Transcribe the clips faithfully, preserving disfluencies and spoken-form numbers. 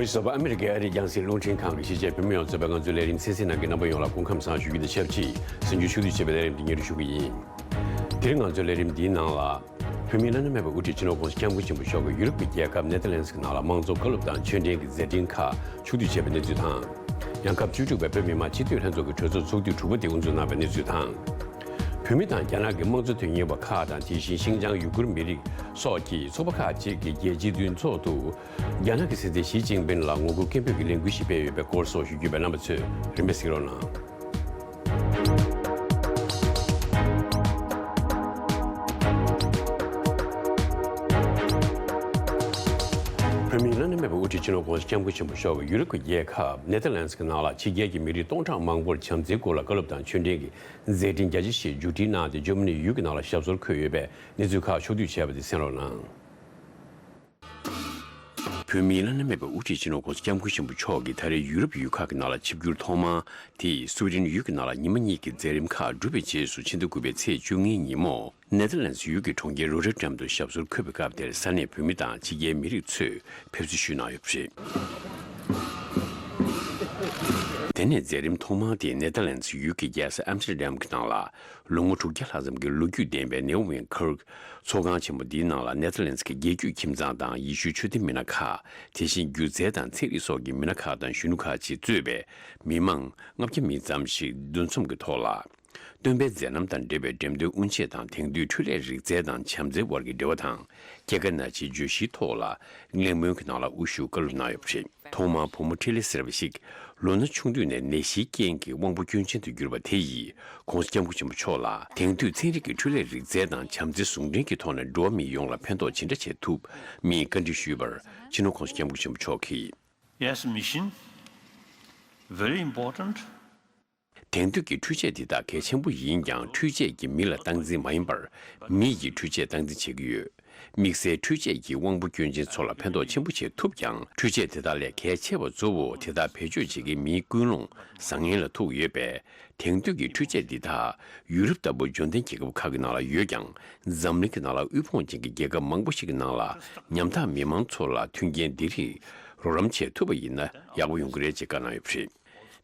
བཟོ་པ་ཨ་མི་རི་ཀའི་ཨ་རིའི་རྒྱང་སྲིང་རླུང་འཕྲིན་ཁང་གི་གཞིས་བྱེས་བོད་མི་ཡོངས་གཙོས་པའི་ང་ཚོའི་ལས་རིམ་གསན་གཟིགས་གནང་མཁན་རྣམ་པ་ཡོངས་ལ་སྐུ་ཁམས་བཟང་ཞུ་རྒྱུ་དང་ཆབས་ཅིག་གཟིགས་འབུལ་ཞུ་སྟེ་བྱས་པའི་ལས་རིམ་འདི་སྙན་སྒྲོན་ཞུ་གི་ཡིན། དེ་རིང་ང་ཚོའི་ལས་རིམ་འདིའི་ནང་ལ། བོད་མིའི་བླ་ན་མེད་པའི་དབུ་ཁྲིད་སྤྱི་ནོར་༸གོང་ས་༸སྐྱབས་མགོན་ཆེན་པོ་མཆོག་གིས་ཡུ་རོབ་ཀྱི་རྒྱལ་ཁབ་ནེ་ཐར་ལན་སི་གི་ནང་ལ་མང་གཙོ་བཀའ་སློབ་དང་ཆོས་འབྲེལ་གྱི་མཛད་འཕྲིན་ཁག་ཕྱོགས་བསྡུས་བྱས་པའི་གནས་ཚུལ་དང་། ཡང་སྐབས་བཅུ་དྲུག་པའི་བོད་མི་མང་སྤྱི་འཐུས་ལྷན་ཚོགས་ཀྱི་གྲོས་ཚོགས་ཚོགས་དུས་དྲུག་པ་དེ་དབུ་འཛུགས་གནང་བའི་གནས་ཚུལ་དང་། བོད་མི་དང་རྒྱ་ནག་གི་དམངས་གཙོ་དོན་གཉེར་བ་ཁག་དང་དེ་བཞིན་ཤིན་ཅང་ཡུ་གུར་མི་རིགས་སོགས་ཀྱི་ཚོགས་པ་ཁག་ཅིག་གིས་རྒྱལ་སྤྱིའི་མདུན་ཚོགས་སུ། རྒྱ་ནག་གི་སྲིད་འཛིན་ཞི་ཅིན་ཕིན་ལ་ངོ་རྒོལ་སྐད་འབོད་ཀྱི་ལས་འགུལ་ཞིག་སྤེལ་ཡོད་པའི་སྐོར་སོགས་ཞུ་རྒྱུ་ཡིན་པས། རྣམ་པ་ཚོས་རིམ་པས་གཟིགས་རོགས་གནང་། བོད་མིའི་བླ་ན་མེད་པའི་དབུ་ཁྲིད་སྤྱི་ནོར་༸གོང་ས་༸སྐྱབས་མགོན་ཆེན་པོ་མཆོག་གིས་ཡུ་རོབ་ཀྱི་རྒྱལ་ཁབ་ནེ་ཐར་ལན་སི་གི་ནང་ལ་ཕྱི་རྒྱལ་གྱི་མི་རིགས་སྟོང་ཕྲག་མང་པོར་བྱམས་བརྩེའི་སྐོར་ལ་བཀའ་སློབ་དང་ཆོས་འབྲེལ་གྱི་མཛད་འཕྲིན་རྒྱ་ཆེ་ཞིག་མཇུག་སྒྲིལ་གནང་སྟེ། འཇར་མ་ནི་ཡུལ་གྱི་ནང་ལ་ཞབས་སོར་འཁོད་ཡོད་པའི་གནས་ཚུལ་ཁག་ཕྱོགས་བསྡུས་བྱས་པ་དེ་གསན་རོགས་གནང་། བོད་མིའི་བླ་ན་མེད་པའི་དབུ་ཁྲིད་སྤྱི་ནོར་༸གོང་ས་༸སྐྱབས་མགོན་ཆེན་པོ་མཆོག་གིས་ད་རེས་ཡུ་རོབ་ཡུལ་ཁག་གི་ནང་ལ་ཆིབས་བསྒྱུར་ཐོག་མ་དེ་ཡིས་སུའེ་ཌེན་ཡུལ་གྱི་ནང་ལ་ཉི་མ་གཉིས་ཀྱི་མཛད་རིམ་ཁག་གྲུབ་པའི་རྗེས་སུ། ཕྱི་ཟླ་དགུ་པའི་ཚེས་བཅུ་གཉིས་ཉིན་མོ་ནེ་ཐར་ལན་སི་ཡུལ་གྱི་གྲོང་ཁྱེར་རོ་ཊར་ཌམ་དུ་ཞབས་སོར་འཁོད་པའི་སྐབས་དེར་ས་གནས་བོད་མི་དང་ཕྱི་རྒྱལ་མི་རིགས་ཚོས་ཕེབས་བསུ་ཞུས་གནང་ཡོད་པ་རེད། དེ་ནས་མཛད་རིམ་ཐོག་མ་དེ་ནེ་ཐར་ལན་སི་ཡུལ་གྱི་རྒྱལ་ས་ཨམ་སི་ཊར་ཌམ་གྱི་ནང་ལ་ལོ་ངོ་དྲུག་བརྒྱ་ལྷག་ཙམ་གྱི་ལོ་རྒྱུས་ལྡན་པའི་ནེའོ་ཝིན་ཁིར་ཚོགས་ཁང་ཆེན་མོ་འདིའི་ནང་ལ་ནེ་ཐར་ལན་སི་གི་རྒྱལ་རྒྱུད་ཁྱིམ་ཚང་དང་ཡེ་ཤུའི་ཆོས་ལྡན་མི་སྣ་ཁག་དེ་བཞིན་སྒྱུ་རྩལ་དང་ཚན་རིག་སོགས་ཀྱི་མི་སྣ་ཁག་དང་གཞོན་ནུ་ཁག་ཅིག་གཙོས་པའི་མི་མང་ལྔ་བརྒྱ་མིན་ཙམ་ཞིག་འདུ་འཛོམས་ཀྱི་ཐོག་ལ། སྟོན་པའི་མཛད་རྣམ་དང་འབྲེལ་བའི་འགྲེམས་སྟོན་དབུ་འབྱེད་དང་། དེང་དུས་འཕྲུལ་ལས་རིག་རྩལ་དང་བྱམས་བརྩེའི་དབར་གྱི་འབྲེལ་བ་དང་། སྐྱེད་ཀ་ན་འཆིའི་བརྗོད་གཞིའི་ཐོག་ལ་གླེང་མོལ་གྱི་ནང་ལ་དབུ་བཞུགས་བཀའ་སློབ་གནང་ཡོད་པ་རེད། ཐོག་མར་བུ་མོ་འཕྲིན་ལས་ཟེར་བ་ཞིག་ལོ་ན་ཆུང་དུས་ནས་ནད་གཞིའི་རྐྱེན་གྱིས་དབང་པོ་སྐྱོན་ཅན་དུ་གྱུར་པ་དེ་ཡིས་༸གོང་ས་༸སྐྱབས་མགོན་ཆེན་པོ་མཆོག་ལ་དེང་དུས་ཚན་རིག་གི་འཕྲུལ་ལས་རིག་རྩལ་དང་བྱམས་བརྩེ་ཟུང་འབྲེལ་གྱི་ཐོག་ནས་འགྲོ་བ་མི་ཡོངས་ལ་ཕན་ཐོགས་ཇི་འདྲ་བྱེད་ཐུབ་མིན་བཀའ་འདྲི་ཞུས་པར། སྤྱི་ནོར་༸གོང་ས་༸སྐྱབས་མགོན་ཆེན་པོ་མཆོག་གིས། Yes, mission, very important. དེང་དུས་ཀྱི་འཕྲུལ་ཆས་འདི་དག་གལ་ཆེན་པོ་ཡིན་ཀྱང་། འཕྲུལ་ཆས་ཀྱིས་མི་ལ་སྟངས་འཛིན་མ་ཡིན་པར། མི་ཡིས་འཕྲུལ་ཆས་སྟངས་འཛིན་བྱེད་ཀྱི་ཡོད། དམིགས་བསལ་འཕྲུལ་ཆས་ཀྱིས་དབང་པོ་སྐྱོན་ཅན་ཚོ་ལ་ཕན་ཐོགས་ཆེན་པོ་བྱེད་ཐུབ་ཀྱང་། འཕྲུལ་ཆས་དེ་དག་ལས་གལ་ཆེ་བ་གཙོ་བོ་དེ་དག་བེད་སྤྱོད་བྱེད་མཁན་མིའི་ཀུན་སློང་བཟང་ངན་ལ་ཐུག་ཡོད་པས། དེང་དུས་ཀྱི་འཕྲུལ་ཆས་འདི་དག་ཡུ་རོབ་ལྟ་བུ་འབྱོར་ལྡན་རྒྱལ་ཁབ་ཁག་གི་ནང་ལ་ཡོད་ཀྱང་། འཛམ་གླིང་གི་ནང་ལ་དབུལ་ཕོངས་ཅན་གྱི་རྒྱལ་ཁབ་མང་པོ་ཞིག་གི་ནང་ལ་ཉམ་ཐག་མི་མང་ཚོ་ལ་མཐུན་རྐྱེན་འདི་རིགས་རོགས་རམ་བྱེད་ཐུབ་པ་ཡིན་ན་ཡག་པོ་ཡོང་གི་རེད་ཅེས་བཀའ་གནང་ཡོད་པ་རེད།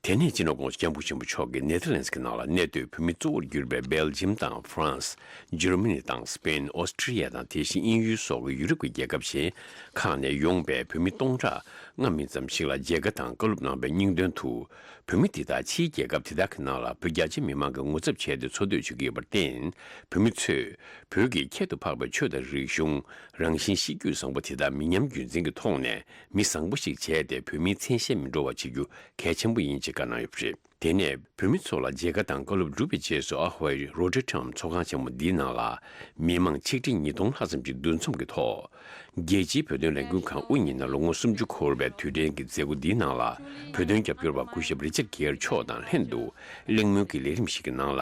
དེ་ནས་སྤྱི་ནོར་༸གོང་ས་༸སྐྱབས་མགོན་ཆེན་པོ་མཆོག་གིས་ནེ་ཐར་ལན་སི་གི་ནང་ལ་གནས་སྡོད་བོད་མི་གཙོ་བོར་གྱུར་པའི་སྦེལ་ཇམ་དང་ཧྥ་རན་སི། འཇར་མ་ནི་དང་སི་པེན། ཨོ་སི་ཀྲི་ཡ་དང་། དེ་བཞིན་དབྱིན་ཡུལ་སོགས་ཀྱི་ཡུ་རོབ་ཀྱི་རྒྱལ་ཁབ་གཞན་ཁག་ནས་ཡོང་པའི་བོད་མི་སྟོང་ཕྲག་ལྔ་མིན་ཙམ་ཞིག་ལ་མཇལ་ཁ་དང་བཀའ་སློབ་གནང་བའི་སྙིང་དོན་དུ། བོད་མི་འདི་དག་ཕྱིའི་རྒྱལ་ཁབ་དེ་དག་གི་ནང་ལ་བོད་རྒྱ་ཆེ་མི་མང་གིས་ངོ་ཚབ་བྱས་ཏེ་འཚོ་སྡོད་བྱེད་ཀྱི་ཡོད་པར་བརྟེན། བོད་མི་ཚོས་བོད་ཀྱི་ཁྱད་དུ་འཕགས་པའི་ཆོས་དང་རིག་གཞུང་། རང་བཞིན་གཤིས་རྒྱུད་བཟང་པོ་དེ་དག་མི་ཉམས་རྒྱུན་འཛིན་གྱི་ཐོག་ནས། མི་བཟང་པོ་ཞིག་བྱས་ཏེ་བོད་མིའི་མཚན་ཤས་མི་འགྲོ་བ་བྱེད་རྒྱུ་གལ་ཆེན་པོ་ཡིན་ཅེས་བཀའ་གནང་ཡོད་པ་རེད། དེ་ནས་བོད་མི་ཚོ་ལ་མཇལ་ཁ་དང་བཀའ་སློབ་གྲུབ་པའི་རྗེས་སུ། ཨ་ཧོའི་རོ་ཊར་ཌམ་ཚོགས་ཁང་ཆེན་མོ་འདིའི་ནང་ལ་མི་མང་ཆིག་ཁྲི་ཉིས་སྟོང་ལྷག་ཙམ་གྱི་འདུ་འཛོམས་ཀྱི་ཐོག་རྒྱལ་སྤྱིའི་བོད་དོན་ལས་འགུལ་ཁང་དབུ་བརྙེས་ནས་ལོ་ངོ་སུམ་ཅུ་འཁོར་བའི་དུས་དྲན་གྱི་མཛད་སྒོ་འདིའི་ནང་ལ། བོད་དོན་རྒྱབ་སྐྱོར་བ་སྐུ་ཞབས་རི་ཅར་གྷེར་མཆོག་དང་ལྷན་དུ་གླེང་མོལ་གྱི་ལས་རིམ་ཞིག་གི་ནང་ལ།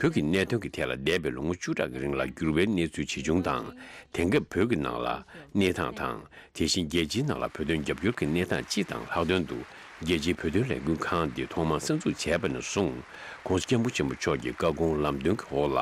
བོད་ཀྱི་གནད་དོན་གྱི་ཐད་ལ་འདས་པའི་ལོ་ངོ་བཅུ་ཕྲག་གི་རིང་ལ་འགྱུར་བའི་གནས་ཚུལ་ཇི་བྱུང་དང་། དེང་སྐབས་བོད་ཀྱི་ནང་ལ་གནས་སྟངས་དང་། དེ་བཞིན་རྒྱལ་སྤྱིའི་ནང་ལ་བོད་དོན་རྒྱབ་སྐྱོར་གྱི་གནས་སྟངས་སྤྱི་དང་ལྷག་དོན་དུ། རྒྱལ་སྤྱིའི་བོད་དོན་ལས་འགུལ་ཁང་འདི་ཐོག་མར་གསར་འཛུགས་བྱས་པ་ནས་བཟུང་། ༸གོང་ས་༸སྐྱབས་མགོན་ཆེན་པོ་མཆོག་གི་བཀའ་དགོངས་ལམ་སྟོན་གྱི་འོག་ལ།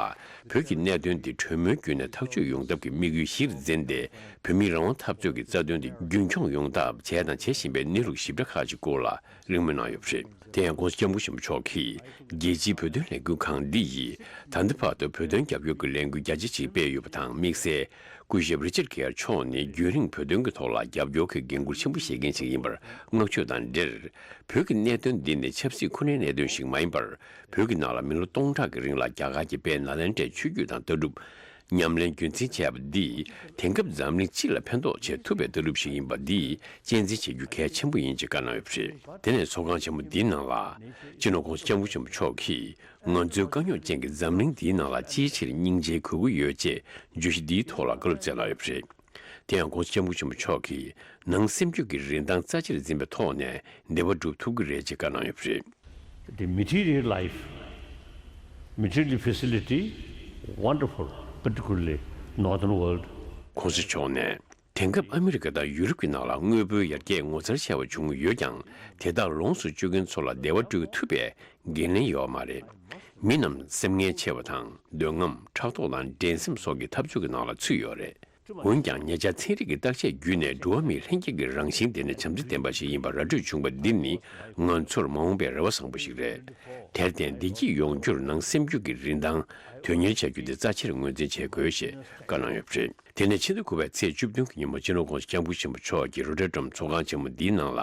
བོད་ཀྱི་གནད་དོན་འདི་གྲོས་མོལ་བརྒྱུད་ནས་ཐག་གཅོད་ཡོང་ཐབས་ཀྱི་དམིགས་ཡུལ་གཞིར་འཛིན་ཏེ། བོད་མིའི་རང་དབང་འཐབ་རྩོད་ཀྱི་རྩ་དོན་འདི་རྒྱུན་འཁྱོངས་ཡོང་ཐབས་བྱས་དང་བྱེད་བཞིན་པའི་གནས་ལུགས་ཞིབ་ཕྲ་ཁག་ཅིག་སྐོར་ལ། གླེང་མོལ་གནང་ཡོད་པ་རེད། དེ་ཡང་༸གོང་ས་༸སྐྱབས་མགོན་ཆེན་པོ་མཆོག་གིས་རྒྱལ་སྤྱིའི་བོད་དོན་ལས་འགུལ་ཁང་འདི་ཡིས་ད་ལྟ་བར་དུ་བོད་དོན་རྒྱབ་སྐྱོར་གྱི་ལས་འགུལ་རྒྱ་ཆེ་ཞིག་སྤེལ་ཡོད་པ་དང་། དམིགས་བསལ་སྐུ་ཞབས་རི་ཅར་གྷེར་མཆོག་ནི་རྒྱུན་རིང་བོད་དོན་གྱི་ཐོག་ལ་རྒྱབ་སྐྱོར་གྱི་འགན་འཁུར་ཆེན་པོ་བཞེས་མཁན་ཞིག་ཡིན་པར་བསྔགས་བརྗོད་དང་འབྲེལ། བོད་ཀྱི་གནད་དོན་འདི་ནི་ཆབ་སྲིད་ཁོ་ནའི་གནད་དོན་ཞིག་མ་ཡིན་པར། བོད་ཀྱི་ནང་ལ་མི་ལོ་སྟོང་ཕྲག་གི་རིང་ལ་རྒྱ་གར་གྱིས་དཔལ་ནཱ་ལེནྡྲའི་ཆོས་བརྒྱུད་དང་ལྟ་གྲུབ། ཉམས་ལེན་རྒྱུན་འཛིན་བྱས་པ་འདིས་དེང་སྐབས་འཛམ་གླིང་སྤྱི་ལ་ཕན་ཐོགས་བྱེད་ཐུབ་པའི་ལྟ་གྲུབ་ཞིག་ཡིན་པ་འདིས་གཅེས་འཛིན་བྱེད་རྒྱུ་གལ་ཆེན་པོ་ཡིན་ཅེས་བཀའ་གནང་ཡོད་པ་རེད། དེ་ནས་ཚོགས་ཁང་ཆེན་མོ་འདིའི་ནང་ལ་སྤྱི་ནོར་༸གོང་ས་༸སྐྱབས་མགོན་ཆེན་པོ་མཆོག་གིས་ང་ཚོའི་དཀའ་རྙོག་ཅན་གྱི་འཛམ་གླིང་འདིའི་ནང་ལ་ཅིའི་ཕྱིར་སྙིང་རྗེ་དགོས་ཀྱི་ཡོད་ཅེས་བརྗོད་གཞི་འདིའི་ཐོག་ལ་བཀའ་སློབ་སྩལ་གནང་ཡོད་པ་རེད། དེ་ཡང་༸གོང་ས་༸སྐྱབས་མགོན་ཆེན་པོ་མཆོག་གིས་ནང་སེམས་རྒྱུད་ཀྱི་རིན་ཐང་རྩ་ཆེར་འཛིན་པའི་ཐོག་ནས་བདེ་བ་སྒྲུབ་ཐུབ་ཀྱི་རེད་ཅེས་བཀའ་གནང་ཡོད་པ་རེད། The material life, material facility, wonderful, particularly northern world. ༸གོང་ས་མཆོག་ནས། དེང་སྐབས་ཨ་མི་རི་ཀ་དང་ཡུ་རོབ་ཀྱི་ནང་ལ་དངོས་པོའི་ཡར་རྒྱས་ངོ་མཚར་ཆེ་བ་བྱུང་ཡོད་ཀྱང་། དེ་དག་ལོངས་སུ་སྤྱོད་མཁན་ཚོ་ལ་བདེ་བ་སྤྲོད་ཐུབ་པའི་འགན་ལེན་ཡོད་མ་རེད། མི་རྣམས་སེམས་ངལ་ཆེ་བ་དང་། འདོད་རྔམ། ཕྲག་དོག་དང་འགྲན་སེམས་སོགས་ཀྱི་འཐབ་རྩོད་ཀྱི་ནང་ལ་ཚུད་ཡོད་རེད། འོན་ཀྱང་ཉེ་ཆར་ཚན་རིག་གི་བརྟག་དཔྱད་བརྒྱུད་ནས་འགྲོ་བ་མིའི་ལྷན་སྐྱེས་ཀྱི་རང་བཞིན་དེ་ནི་བྱམས་བརྩེ་ལྡན་པ་ཞིག་ཡིན་པ་ར་སྤྲོད་བྱུང་བ་འདི་ནི་ང་ཚོར་མ་འོངས་པའི་རེ་བ་བཟང་པོ་ཞིག་རེད། དེར་བརྟེན་བདེ་སྐྱིད་ཡོང་རྒྱུར་ནང་སེམས་རྒྱུད་ཀྱི་རིན་ཐང་དོན་གཉེར་བྱ་རྒྱུ་དེ་རྩ་ཆེར་ངོས་འཛིན་བྱེད་དགོས་ཞེས་བཀའ་གནང་ཡོད་པ་རེད། དེ་ནས་ཕྱི་ཟླ་དགུ་པའི་ཚེས་བཅུ་བདུན་གྱི་ཉིན་མོ་སྤྱི་ནོར་༧གོང་ས་༧སྐྱབས་མགོན་ཆེན་པོ་མཆོག་གིས་རོ་ཊར་ཌམ་ཚོགས་ཁང་ཆེན་མོ་འདིའི་ནང་ལ་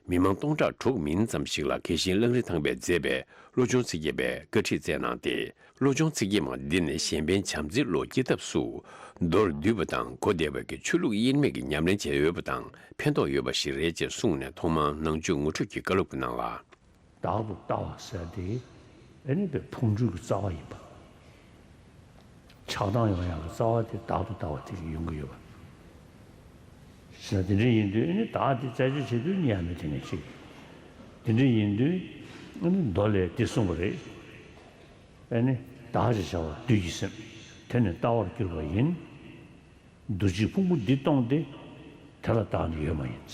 མི་མང་སྟོང་ཕྲག་དྲུག་མིན་ཙམ་ཞིག་ལ་དགེ་བཤེས་གླང་རི་ཐང་པས་མཛད་པའི་བློ་སྦྱོང་ཚིག་བརྒྱད་པའི་བཀའ་ཁྲིད་སྩལ་གནང་སྟེ། བློ་སྦྱོང་ཚིག་བརྒྱད་མ་འདི་ནི་གཞན་ཕན་བྱམས་བརྩེའི་བློ་སྐྱེ་ཐབས་སུ་མདོར་བསྡུས་པ་དང་གོ་བདེ་བའི་ཆོས་ལུགས་དབྱེར་མེད་ཀྱི་ཉམས་ལེན་བྱས་ཡོད་པ་དང་ཕན་ཐོགས་ཡོད་པ་ཞིག་རེད་ཅེས་གསུངས་ནས་ཐོག་མར་ནང་ཆོས་ངོ་སྤྲོད་ཀྱི་བཀའ་སློབ་ཀྱི་ནང་ལ། བདག་ཏུ་ལྟ་བ་ཟེར་དེ་ཨེ་ནི་པའི་ཕུང་འགྲུལ་གྱི་རྩ་བ་ཡིན་པ། ཆགས་སྡང་ཡོང་ཡག་གི་རྩ་བ་དེ་བདག་ཏུ་ལྟ་བ་དེ་ཡོང་གི་ཡོད་པ། ཟེར་ན་དེ་འདྲ་ཡིན་དུས་ཨེ་ནི་བདག་དེ་རྩད་གཅོད་བྱེད་དུས་གཉིས་ཡ་མེད་དེ་ནས་གཅིག་དེ་འདྲ་ཡིན་དུས་ཨེ་ནི་མདོ་ལས་འདི་གསུངས་པ་རེད། ཨེ་ནི་བདག་ཅེས་བྱ་བ་བདུད་ཀྱི་སེམས་དེ་ནི་ལྟ་བར་གྱུར་པ་ཡིན། འདུ་བྱེད་ཕུང་པོ་འདི་སྟོང་སྟེ། དེ་ལ་བདག་ནི་ཡོད་མ་ཡིན།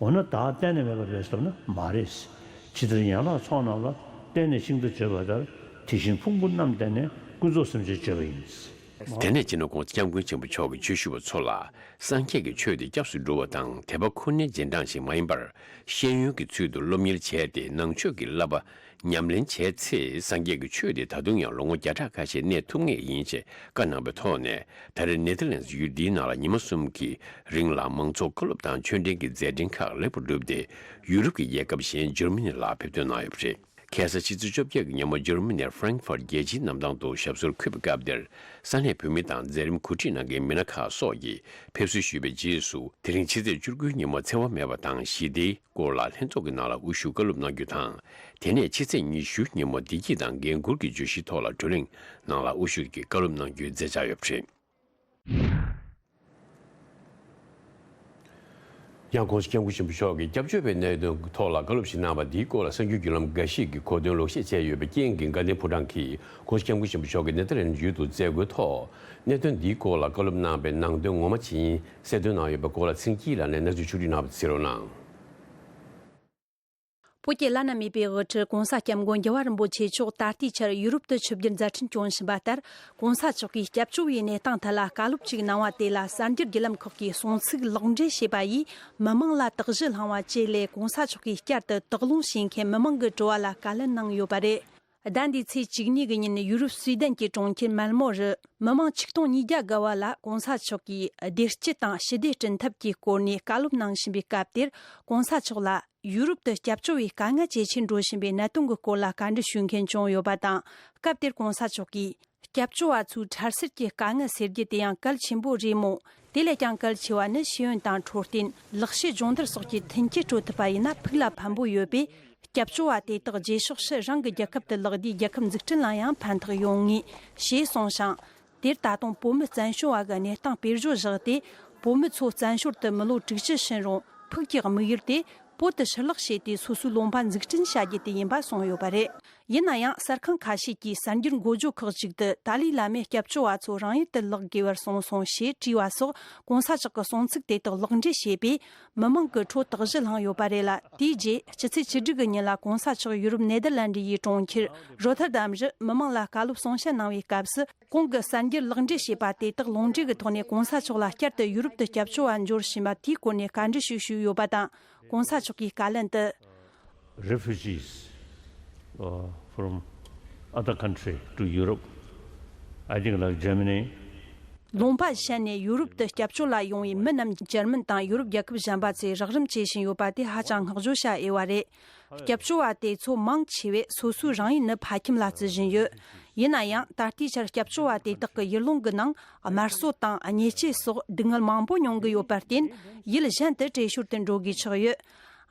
འོ་ན་བདག་གཏན་ནས་མེད་པ་རེད་ཟེར་ན་མ་རེད། ཇི་ལྟར་ཡན་ལག་ཚོགས་རྣམས་ལ། བརྟེན་ནས་ཤིང་རྟ་བརྗོད་པ་ལྟར། དེ་བཞིན་ཕུང་པོ་རྣམས་བརྟེན་ནས། ཀུན་རྫོབ་སེམས་ཅན་བརྗོད་པ་ཡིན། དེ་ནས་སྤྱི་ནོར་༧གོང་ས་༧སྐྱབས་མགོན་ཆེན་པོ་མཆོག་གིས་ཆོས་ཞུ་བ་ཚོ་ལ། སངས་རྒྱས་ཀྱི་ཆོས་དེ་སྐྱབས་སུ་འགྲོ་བ་དང་དད་པ་ཁོ་ནའི་རྗེས་འབྲང་ཞིག་མ་ཡིན་པར། ཤེས་ཡོན་གྱི་ཚུལ་དུ་སློབ་གཉེར་བྱས་ཏེ་ནང་ཆོས་ཀྱི་བསླབ་པ། ཉམས་ལེན་བྱས་ཚེ་སངས་རྒྱས་ཀྱི་ཆོས་དེ་ད་དུང་ཡང་ལོ་ངོ་བརྒྱ་ཕྲག་ཁ་ཤས་གནས་ཐུབ་ངེས་ཡིན་ཞེས་བཀའ་གནང་བའི་ཐོག་ནས། ད་རེས་ནེ་ཐར་ལན་ཡུལ་འདིའི་ནང་ལ་ཉི་མ་གསུམ་གྱི་རིང་ལ་མང་ཚོགས་བཀའ་སློབ་དང་ཆོས་འབྲེལ་གྱི་མཛད་འཕྲིན་ཁག་ལེགས་པར་བསྒྲུབས་ཏེ། ཡུ་རོབ་ཀྱི་རྒྱལ་ཁབ་གཞན་འཇར་མ་ནི་ལ་ཕེབས་ཐོན་གནང་ཡོད་པ་རེད། ཁ་སང་ཕྱི་ཚེས་བཅོ་བརྒྱད་ཀྱི་ཉིན་མོ་འཇར་མ་ནིའི་ཧྥ་རན་ཁི་ཕར་རྒྱལ་སྤྱིའི་གནམ་ཐང་དུ་ཞབས་སོར་འཁོད་པའི་སྐབས་དེར། ས་གནས་བོད་མི་དང་མཛད་རིམ་གོ་སྒྲིག་གནང་མཁན་མི་སྣ་ཁག་སོགས་ཀྱིས་ཕེབས་བསུ་ཞུས་པའི་རྗེས་སུ། དེ་རིང་ཕྱི་ཚེས་བཅུ་དགུའི་ཉིན་མོ་འཚེ་བ་མེད་པ་དང་ཞི་བདེའི་སྐོར་ལ་ལྷན་ཚོགས་ཀྱི་ནང་ལ་དབུ་བཞུགས་བཀའ་སློབ་གནང་རྒྱུ་དང་། དེ་ནས་ཕྱི་ཚེས་ཉི་ཤུའི་ཉིན་མོ་བདེ་སྐྱིད་དང་འགན་འཁུར་གྱི་བརྗོད་གཞིའི་ཐོག་ལ་བགྲོ་གླེང་ནང་ལ་དབུ་བཞུགས་ཀྱིས་བཀའ་སློབ་གནང་རྒྱུའི་མཛད་འཆར་ཡོད་པ་རེད། ཡང་༧གོང་ས་༧སྐྱབས་མགོན་ཆེན་པོ་མཆོག་གིས་སྐྱབས་བཅོལ་བའི་གནད་དོན་ཐོག་ལ་བཀའ་སློབ་ཞིག་གནང་བ་འདིའི་སྐོར་ལ་གསར་འགྱུར་བརྒྱུད་ལམ་འགའ་ཞིག་གིས་གོ་དོན་ལོག་བཤད་བྱས་ཡོད་པའི་རྐྱེན་གྱིས་དགའ་ལྡན་ཕོ་བྲང་གིས་༧གོང་ས་༧སྐྱབས་མགོན་ཆེན་པོ་མཆོག་གིས་ནེ་ཐར་ལན་ཌི་ཡུལ་དུ་མཛད་སྒོའི་ཐོག་གནད་དོན་འདིའི་སྐོར་ལ་བཀའ་སློབ་གནང་བའི་ནང་དོན་ངོ་མ་ཇི་ཡིན་གསལ་སྟོན་གནང་ཡོད་པའི་སྐོར་ལ་ཚིག་གཅིག་ལ་ནས་གནས་ཚུལ་ཕྱོགས་བསྒྲིགས་གནང་བ་གསན་རོགས་གནང་། བོད་ཀྱི་བླ་ན་མེད་པའི་དབུ་ཁྲིད་༧གོང་ས་༧སྐྱབས་མགོན་རྒྱལ་བ་རིན་པོ་ཆེ་མཆོག་ད་ལྟའི་ཆར་ཡུ་རོབ་ཏུ་ཆིབས་བསྒྱུར་མཛད་འཕྲིན་སྐྱོང་བཞིན་པ་ལྟར། ༧གོང་ས་མཆོག་གིས་སྐྱབས་བཅོལ་བའི་གནས་སྟངས་ཐད་ལ་བཀའ་སློབ་ཅིག་གནང་བ་དེ་ལ་གསར་འགྱུར་བརྒྱུད་ལམ་ཁག་གིས་གསུང་ཚིག་ལེགས་འགྲེལ་བྱས་པ་ཡིས་མི་མང་ལ་དག་གཞི་བསླངས་པ་བཅས་ལས། ༧གོང་ས་མཆོག་གིས་བསྐྱར་དུ་དོགས་སློང་བྱེད་མཁན་མི་མང་གི་དྲི་བ་ལ་བཀའ་ལན་གནང་ཡོད་པ་རེད། ཟླ་འདིའི་ཚེས་བཅུ་གཉིས་ཀྱི་ཉིན་ཡུ་རོབ་སུའེ་ཌེན་གྱི་གྲོང་ཁྱེར་མལ་མོ་རུ་མི་མང་ཆིག་སྟོང་ཉིས་བརྒྱ་བརྒལ་བ་ལ་༧གོང་ས་མཆོག་གིས་བདེ་སྐྱིད་དང་ཞི་བདེ་བསྐྲུན་ཐབས་ཀྱི་སྐོར་ནས་བཀའ་སློབ་གནང་བཞིན་པའི་སྐབས་དེར། ༧གོང་ས་མཆོག་ལ་ཡུ་རོབ་ཏུ་སྐྱབས་བཅོལ་བའི་དཀའ་ངལ་ཇེ་ཆེར་འགྲོ་བཞིན་པའི་གནད་དོན་གྱི་སྐོར་ལ་བཀའ་འདྲི་ཞུ་མཁན་བྱུང་ཡོད་པ་དང་། སྐབས་དེར་༧གོང་ས་མཆོག་གིས། སྐྱབས་བཅོལ་བ་ཚོའི་འཕྲལ་སེལ་གྱི་དཀའ་ངལ་སེལ་རྒྱུ་དེ་ཡང་གལ་ཆེན་པོ་རེད་མོད། དེ་ལས་ཀྱང་གལ་ཆེ་བ་ནི་ཤེས་ཡོན་དང་འཕྲོད་བསྟེན། ལག་ཤེས་སྦྱོང་བརྡར་སོགས་ཀྱི་མཐུན་རྐྱེན་སྤྲོད་ཐུབ་པ་ཡིན་ན་ཕུགས་ལ་ཕན་པོ་ཡོད་པས། སྐྱབས་བཅོལ་བ་དེ་དག་རྗེས་ཕྱོགས་སུ་རང་གི་རྒྱལ་ཁབ་ཏུ་ལོག་དུས་རྒྱལ་ཁབ་འཛུགས་སྐྲུན་ལ་ཡང་ཕན་ཐོགས་ཡོང་ངེས་ཞེས་གསུངས་ཤིང་། དེར་ད་དུང་བོད་མི་བཙན་བྱོལ་བ་གི་གནས་སྟངས་དཔེར་བརྗོད་བཞག་སྟེ། བོད་མི་ཚོ་བཙན་བྱོལ་དུ་མི་ལོ་དྲུག་ཅུ་ཕྱིན་རུང་ཕུགས་ཀྱི་དམིགས་ཡུལ་དེ་བོད་དུ་ཕྱིར་ལོག་བྱས་ཏེ་སོ་སོའི་ལུང་པ་འཛུགས་སྐྲུན་བྱ་རྒྱུ་དེ་ཡིན་པ་གསུངས་ཡོད་པ་རེད། ཡིན་ན་ཡང་གསར་ཁང་ཁ་ཤས་ཀྱིས་གསར་འགྱུར་འགོ་བརྗོད་ཁག་ཅིག་ཏུ་ཏཱ་ལའི་བླ་མས་སྐྱབས་བཅོལ་བ་ཚོ་རང་ཡུལ་དུ་ལོག་དགོས་པར་གསུངས་སོང་ཞེས་དྲིས་པ་སོགས་༧གོང་ས་མཆོག་གི་གསུང་ཚིག་དེ་དག་ལེགས་འགྲེལ་བྱས་པས་མི་མང་གི་ཁྲོད་དག་གཞི་བསླངས་ཡོད་པ་རེད་ལ། དེའི་རྗེས་ཕྱི་ཚེས་བཅུ་དྲུག་གི་ཉིན་ལ་༧གོང་ས་མཆོག་ཡུ་རོབ་ནེ་དར་ལན་ཌི་ཡི་གྲོང་ཁྱེར་རོ་ཐར་དམ་རུ་མི་མང་ལ་བཀའ་སློབ་གསུང་བཤད་གནང་བའི་སྐབས་སུ། གོང་གི་གསར་འགྱུར་ལེགས་འགྲེལ་བྱས་པ་དེ་དག་ལུང་འདྲེན་གྱི་ཐོག་ནས་༧གོང་ས་མཆོག་ལ་བསྐྱར་དུ་ཡུ་རོབ་ཏུ་སྐྱབས་བཅོལ་བ་འབྱོར་བཞིན་པ་དེའི་སྐོར་ནས་བཀའ་འདྲི་ཞིག་ཞུས་ཡོད་པ་དང་། ༧གོང་ས་མཆོག་གིས་བཀའ་ལན་དུ། Refugees, uh, from other country to Europe, I think, like, Germany. ལུང་པ་གཞན་ནས་ཡུ་རོབ་ཏུ་སྐྱབས་བཅོལ་ལ་ཡོང་བའི་མི་རྣམས་འཇར་མན་དང་ཡུ་རོབ་རྒྱལ་ཁབ་གཞན་པ་ཚོས་རགས་རིམ་བྱེད་བཞིན་ཡོད་པ་དེ་ཧ་ཅང་བསྔགས་བརྗོད་བྱ་འོས་པ་རེད། སྐྱབས་བཅོལ་བ་དེ་ཚོ་མང་ཆེ་བས་སོ་སོའི་རང་ཡུལ་ནི་ཕ་ཁྱིམ་ལ་བརྩི་བཞིན་ཡོད། ཡིན་ན་ཡང་ད་ལྟའི་ཆར་སྐྱབས་བཅོལ་བ་དེ་དག་གི་ཡུལ་ལུང་གི་ནང་དམར་གསོད་དང་བརྙས་བཅོས་སོགས་སྡུག་བསྔལ་མང་པོ་མྱོང་གི་ཡོད་པར་བརྟེན། ཡུལ་གཞན་དུ་བྲོས་བྱོལ་དུ་འགྲོ་དགོས་ཆགས་ཡོད།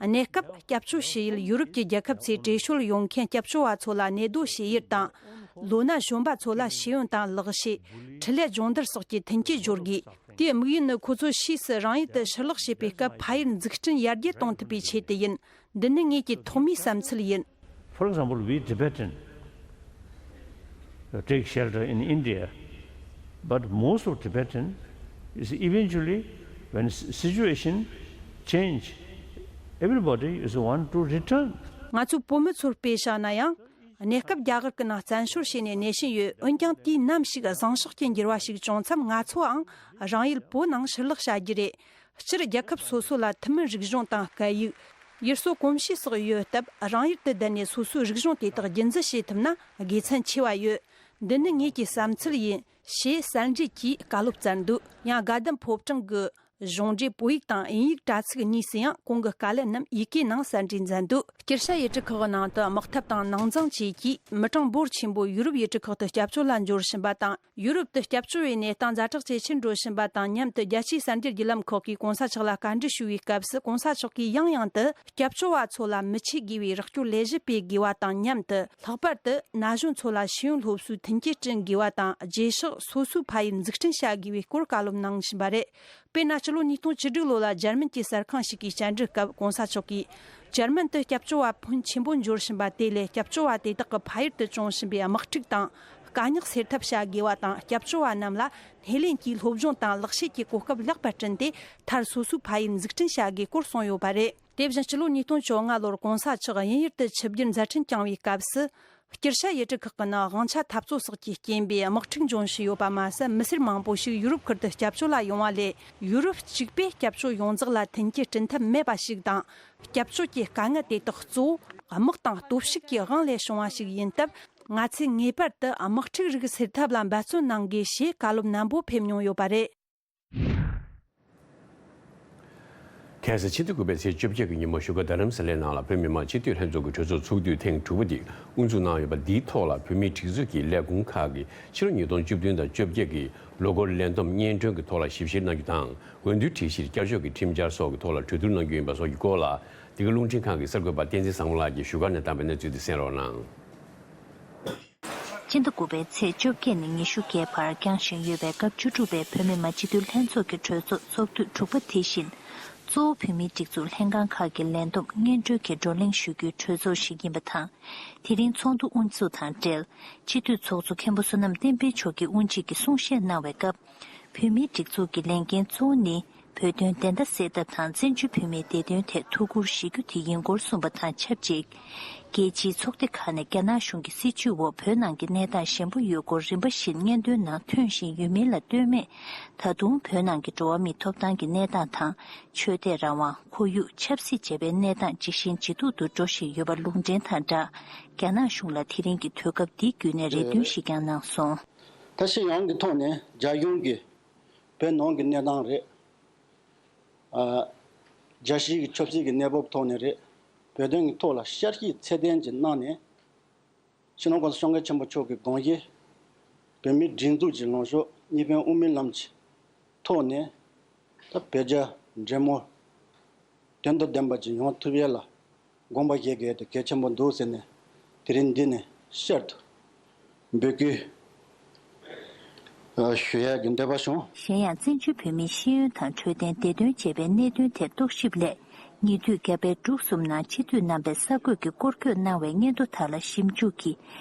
གནས་སྐབས་སྐྱབས་བཅོལ་བྱེད་ཡུལ་ཡུ་རོབ་ཀྱི་རྒྱལ་ཁབ་ཚོས་བྲོས་བྱོལ་ཡོང་མཁན་སྐྱབས་བཅོལ་བ་ཚོ་ལ་གནས་སྡོད་བྱེད་ཡུལ་དང་། ལོ་ན་གཞོན་པ་ཚོ་ལ་ཤེས་ཡོན་དང་ལག་ཤེས། འཕྲིན་ལས་སྦྱོང་བརྡར་སོགས་ཀྱི་མཐུན་རྐྱེན་སྦྱོར་དགོས། དེའི་དམིགས་ཡུལ་ནི་ཁོ་ཚོ་ཕྱིས་སུ་རང་ཡུལ་དུ་ཕྱིར་ལོག་བྱེད་པའི་སྐབས་ཕ་ཡུལ་འཛུགས་སྐྲུན་ཡར་རྒྱས་གཏོང་ཐུབ་པའི་ཆེད་དུ་ཡིན། འདི་ནི་ངེད་ཀྱི་ཐོག་མའི་བསམ་ཚུལ་ཡིན། For example, we Tibetan, uh, take shelter in India, but most of Tibetan is eventually, when s- situation change, everybody is want to return. ང་ཚོ་བོད་མི་ཚོར་དཔེ་བཞག་ན་ཡང་། གནས་སྐབས་རྒྱ་གར་གྱི་ནང་བཙན་བྱོལ་བྱས་ནས་གནས་བཞིན་ཡོད། འོན་ཀྱང་དུས་ནམ་ཞིག་བཟང་ཕྱོགས་ཀྱི་འགྱུར་བ་ཞིག་བྱུང་མཚམས་ང་ཚོའང་རང་ཡུལ་བོད་ནང་ཕྱིར་ལོག་བྱ་རྒྱུ་རེད། སྤྱིར་རྒྱལ་ཁབ་སོ་སོ་ལ་ཐུན་མིན་རིག་གཞུང་དང་སྐད་ཡིག་ཡུལ་སྲོལ་གོམས་གཤིས་སོགས་ཡོད་སྟབས། རང་ཡུལ་དུ་བསྡད་ནས་སོ་སོའི་རིག་གཞུང་དེ་དག་རྒྱུན་འཛིན་བྱེད་ཐུབ་ན་དགེ་མཚན་ཆེ་བ་ཡོད། འདི་ནི་ངེད་ཀྱི་བསམ་ཚུལ་ཡིན། ཞེས་གསར་འགྲེལ་གྱིས་བཀའ་སློབ་སྩལ་འདུག་ཡང་དགའ་ལྡན་ཕོ་བྲང་གི་གཞུང་འབྲེལ་བོད་ཡིག་དང་དབྱིན་ཡིག་དྲ་ཚིགས་གཉིས་སུ་ཡང་གོང་གི་བཀའ་ལན་རྣམས་ཡི་གེའི་ནང་གསར་འགྲེལ་མཛད་འདུག་སྤྱིར་ཤ་ཡུལ་གྲུ་ཁག་གི་ནང་དུ་དམག་འཐབ་དང་ནང་འཛིང་བཅས་ཀྱིས་མི་གྲངས་འབོར་ཆེན་པོ་ཡུ་རོབ་ཡུལ་གྲུ་ཁག་ཏུ་སྐྱབས་བཅོལ་ལ་འབྱོར་བཞིན་པ་དང་། ཡུ་རོབ་ཏུ་སྐྱབས་བཅོལ་བའི་གནས་སྟངས་ཛ་དྲག་ཇེ་ཆེར་འགྲོ་བཞིན་པ་དང་མཉམ་དུ། རྒྱལ་སྤྱིའི་གསར་འགྱུར་བརྒྱུད་ལམ་ཁག་གིས་གོང་ས་མཆོག་ལ་བཀའ་འདྲི་ཞུ་བའི་སྐབས་སུ། གོང་ས་མཆོག་གིས་ཡང་ཡང་དུ་སྐྱབས་བཅོལ་བ་ཚོ་ལ་མི་ཆད་དགོས་པའི་རོགས་སྐྱོར་ལས་གཞི་སྤེལ་དགོས་པ་དང་མཉམ་དུ། ལྷག་པར་དུ་ན་གཞོན་ཚོ་ལ་ཤེས་ཡོན་སློབ་གསོའི་མཐུན་རྐྱེན་བསྐྲུན་དགོས་པ་དང་། རྗེས་ཕྱོགས་སོ་སོའི་ཕ་ཡུལ་འཛུགས་སྐྲུན་བྱ་དགོས་པའི་སྐོར་བཀའ་སློབ་གནང་བཞིན་པ་རེད། དཔེར་ན། སྤྱི་ལོ་ཉིས་སྟོང་བཅུ་དྲུག་ལོ་ལ་འཇར་མན་གྱི་གསར་ཁང་ཞིག་གིས་བཅར་འདྲིའི་སྐབས་གོང་ས་མཆོག་གིས། འཇར་མན་དུ་སྐྱབས་བཅོལ་བ་ཕོན་ཆེན་པོ་འབྱོར་བཞིན་པ་དེ་ལས། སྐྱབས་བཅོལ་བ་དེ་དག་གི་ཕ་ཡུལ་དུ་བྱུང་བཞིན་པའི་དམག་འཁྲུག་དང་དཀའ་རྙོག་སེལ་ཐབས་བྱ་དགོས་པ་དང་། སྐྱབས་བཅོལ་བ་རྣམས་ལ་སྣེ་ལེན་གྱིས་སློབ་སྦྱོང་དང་ལག་ཤེས་ཀྱི་གོ་སྐབས་ལེགས་པར་བསྐྲུན་ཏེ། མཐར་སོ་སོའི་ཕ་ཡུལ་འཛུགས་སྐྲུན་བྱ་དགོས་སྐོར་གསུངས་ཡོད་པ་རེད། དེ་བཞིན་སྤྱི་ལོ་ཉིས་སྟོང་བཅོ་ལྔ་ལོར་གོང་ས་མཆོག་དབྱིན་ཡུལ་དུ་ཆིབས་བསྒྱུར་མཛད་འཕྲིན་བསྐྱངས་པའི་སྐབས་སུ། སྤྱིར་ཤ་ཡུལ་གྲུ་ཁག་གི་ནང་དབང་ཆ་འཐབ་རྩོད་སོགས་ཀྱི་རྐྱེན་པས་དམག་འཁྲུག་འབྱུང་བཞིན་ཡོད་པ་མ་ཟད། མི་སེར་མང་པོ་ཞིག་ཡུ་རོབ་ཁུལ་དུ་སྐྱབས་བཅོལ་ལ་ཡོང་བ་ལས། ཡུ་རོབ་གཅིག་པས་སྐྱབས་བཅོལ་ཡོངས་རྫོགས་ལ་མཐུན་རྐྱེན་བསྐྲུན་ཐབས་མེད་པ་ཞིག་དང་། སྐྱབས་བཅོལ་གྱི་དཀའ་ངལ་དེ་དག་གཙོ་བོ་དམག་དང་སྟོབས་ཤུགས་ཀྱི་དབང་ལས་བྱུང་བ་ཞིག་ཡིན་སྟབས། ང་ཚོས་ངེས་པར་དུ་དམག་འཁྲུག་རིགས་སེལ་ཐབས་ལ་འབད་བརྩོན་གནང་དགོས་ཞེས་བཀའ་སློབ་ནན་པོ་ཕེབས་མྱོང་ཡོད་པ་རེད། ཁ་སང་ཕྱི་ཟླ་དགུ་པའི་ཚེས་བཅོ་བརྒྱད་ཀྱི་ཉིན་མོ་བཞུགས་སྒར་རྡ་རམ་ས་ལའི་ནང་ལ་བོད་མི་མང་སྤྱི་འཐུས་ལྷན་ཚོགས་ཀྱི་གྲོས་ཚོགས་ཚོགས་དུས་ཐེངས་དྲུག་པ་དེ་དབུ་འཛུགས་གནང་ཡོད་པ་འདིའི་ཐོག་ལ། བོད་མིའི་སྒྲིག་འཛུགས་ཀྱི་ལས་ཁུངས་ཁག་གིས་ཕྱི་ལོ་ཉིས་སྟོང་བཅུ་བདུན་དང་བཅོ་བརྒྱད་ཀྱི་ལོ་འཁོར་ལས་བསྡོམས་སྙན་སྒྲོན་གྱི་ཐོག་ལ་ཞིབ་བཤེར་གནང་རྒྱུ་དང་། འོས་བསྡུའི་སྒྲིག་གཞིར་བསྐྱར་བཅོས་ཀྱི་ཁྲིམས་འཆར་སོགས་ཀྱི་ཐོག་ལ་གྲོས་བསྡུར་གནང་རྒྱུ་ཡིན་པ་སོགས་ཀྱི་སྐོར་ལ། འདི་ག་རླུང་འཕྲིན་ཁང་གི་གསར་འགོད་པ་བསྟན་འཛིན་བཟང་མོ་ལགས་ཀྱིས་བཞུགས་སྒར་ནས་བཏང་བའི་གནས་ཚུལ་དེ་གསན་རོགས་གནང་། ཕྱི་ཟླ་དགུ་པའི་ཚེས་བཅོ་བརྒྱད་ནས་ཉི་ཤུ་གྱའི་བར་འགྱངས་བཞིན་ཡོད་པའི་སྐབས་བཅུ་དྲུག་པའི་བོད་མི་མང་སྤྱི་འཐུས་ལྷན་ཚོགས་ཀྱི་གྲོས་ཚོགས་ཚོགས་དུས་དྲུག་པ་དེ་བཞིན། གཙོ་བོ་བོད་མིའི་སྒྲིག་འཛུགས་ལྷན་ཁང་ཁག་གི་ལས་བསྡོམས་སྙན་སྒྲོན་གྱི་བགྲོ་གླེང་ཞུ་རྒྱུའི་གྲོས་ཚོགས་ཤིག་ཡིན་པ་དང་། དེ་རིང་ཚོགས་འདུ་དབུ་འཛུགས་དང་འབྲེལ། སྤྱི་འཐུས་ཚོགས་གཙོ་མཁན་པོ་བསོད་ནམས་བསྟན་འཕེལ་མཆོག་གིས་དབུ་འབྱེད་ཀྱི་གསུང་བཤད་གནང་བའི་སྐབས། བོད་མིའི་སྒྲིག་འཛུགས་ཀྱི་ལས་འགན་གཙོ་བོ་ནི། བོད་དོན་བདེན་མཐའ་གསལ་ཐབས་དང་། བཙན་བྱོལ་བོད་མིའི་བདེ་དོན་ཐད་ཐུགས་ཁུར་བཞེས་རྒྱུ་དེ་ཡིན་སྐོར་གསུངས་པ་དང་ཆབས་ཅིག་རྒྱལ་སྤྱིའི་ཚོགས་སྡེ་ཁག་ནས་རྒྱ་ནག་གཞུང་གི་སྲིད་བྱུས་འོག་བོད་ནང་གི་གནས་སྟངས་ཞན་པོ་ཡོད་སྐོར་རིམ་པ་བཞིན་སྙན་ཐོའི་ནང་ཐོན་བཞིན་ཡོད་མིན་ལ་ལྟོས་མེད། ད་དུང་བོད་ནང་གི་འགྲོ་བ་མིའི་ཐོབ་ཐང་གི་གནས་སྟངས་དང་། ཆོས་དད་རང་དབང་། ཁོར་ཡུག་ཆབ་སྲིད་བཅས་པའི་གནས་སྟངས་ཇེ་ཞན་ཇེ་སྡུག་ཏུ་འགྲོ་བཞིན་ཡོད་པ་ལུང་འདྲེན་དང་སྦྲགས། རྒྱ་ནག་གཞུང་ལ་དེ་རིང་གི་དུས་སྐབས་འདིའི་བརྒྱུད་ནས་རེ་འདུན་ཞིག་ཀྱང་གནང་སོང་། ད་སྤྱི་ཡོངས་ཀྱི་ཐོག་ནས་རྒྱ་གཞུང་གིས་བོད་ནང་གི་གནས་སྟངས་རེད། ཨ། རྒྱལ་སྤྱིའི་ཆབ་སྲིད་ཀྱི་གནས་བབ་ཐོག་ནས་རེད། བོད་དོན་གྱི་ཐོག་ལ་བསྐྱར་ཞིབ་ཚད་ལྡན་ཅིག་གནང་ནས། སྤྱི་ནོར་༸གོང་ས་༸སྐྱབས་མགོན་ཆེན་པོ་མཆོག་གི་དགོངས་བཞེད། བོད་མིའི་སྒྲིག་འཛུགས་ཀྱི་ལངས་ཕྱོགས། གཉིས་ཕན་དབུ་མའི་ལམ་གྱི་ཐོག་ནས། ད་བོད་རྒྱ་འབྲེལ་མོལ་དོན་དང་ལྡན་པ་ཅིག་ཡོང་ཐུབ་ཡས་ལ་དགོངས་པ་བཞེས་དགོས་དེ་གལ་ཆེན་པོ་འདུག་ཟེར་ནས། དེ་རིང་འདི་ནས་བསྐྱར་དུ་འབོད་སྐུལ་ཞུ་ཡག་གི་འདོད་པ་བྱུང་། གཞན་ཡང་། བཙན་བྱོལ་བོད་མིའི་ཤེས་ཡོན་དང་འཕྲོད་བསྟེན་བདེ་དོན་བཅས་པའི་གནད་དོན་ཐད་རྟོག་ཞིབ་སླད། ཉེ་དུས་རྒྱ་བལ་འབྲུག་གསུམ་ནང་སྤྱི་འཐུས་རྣམ་པས་གསར་འགོད་ཀྱིས་སྐོར་སྐྱོད་གནང་བའི་སྙན་ཐོ་དག་ལ་ཞིབ་འཇུག་གིས་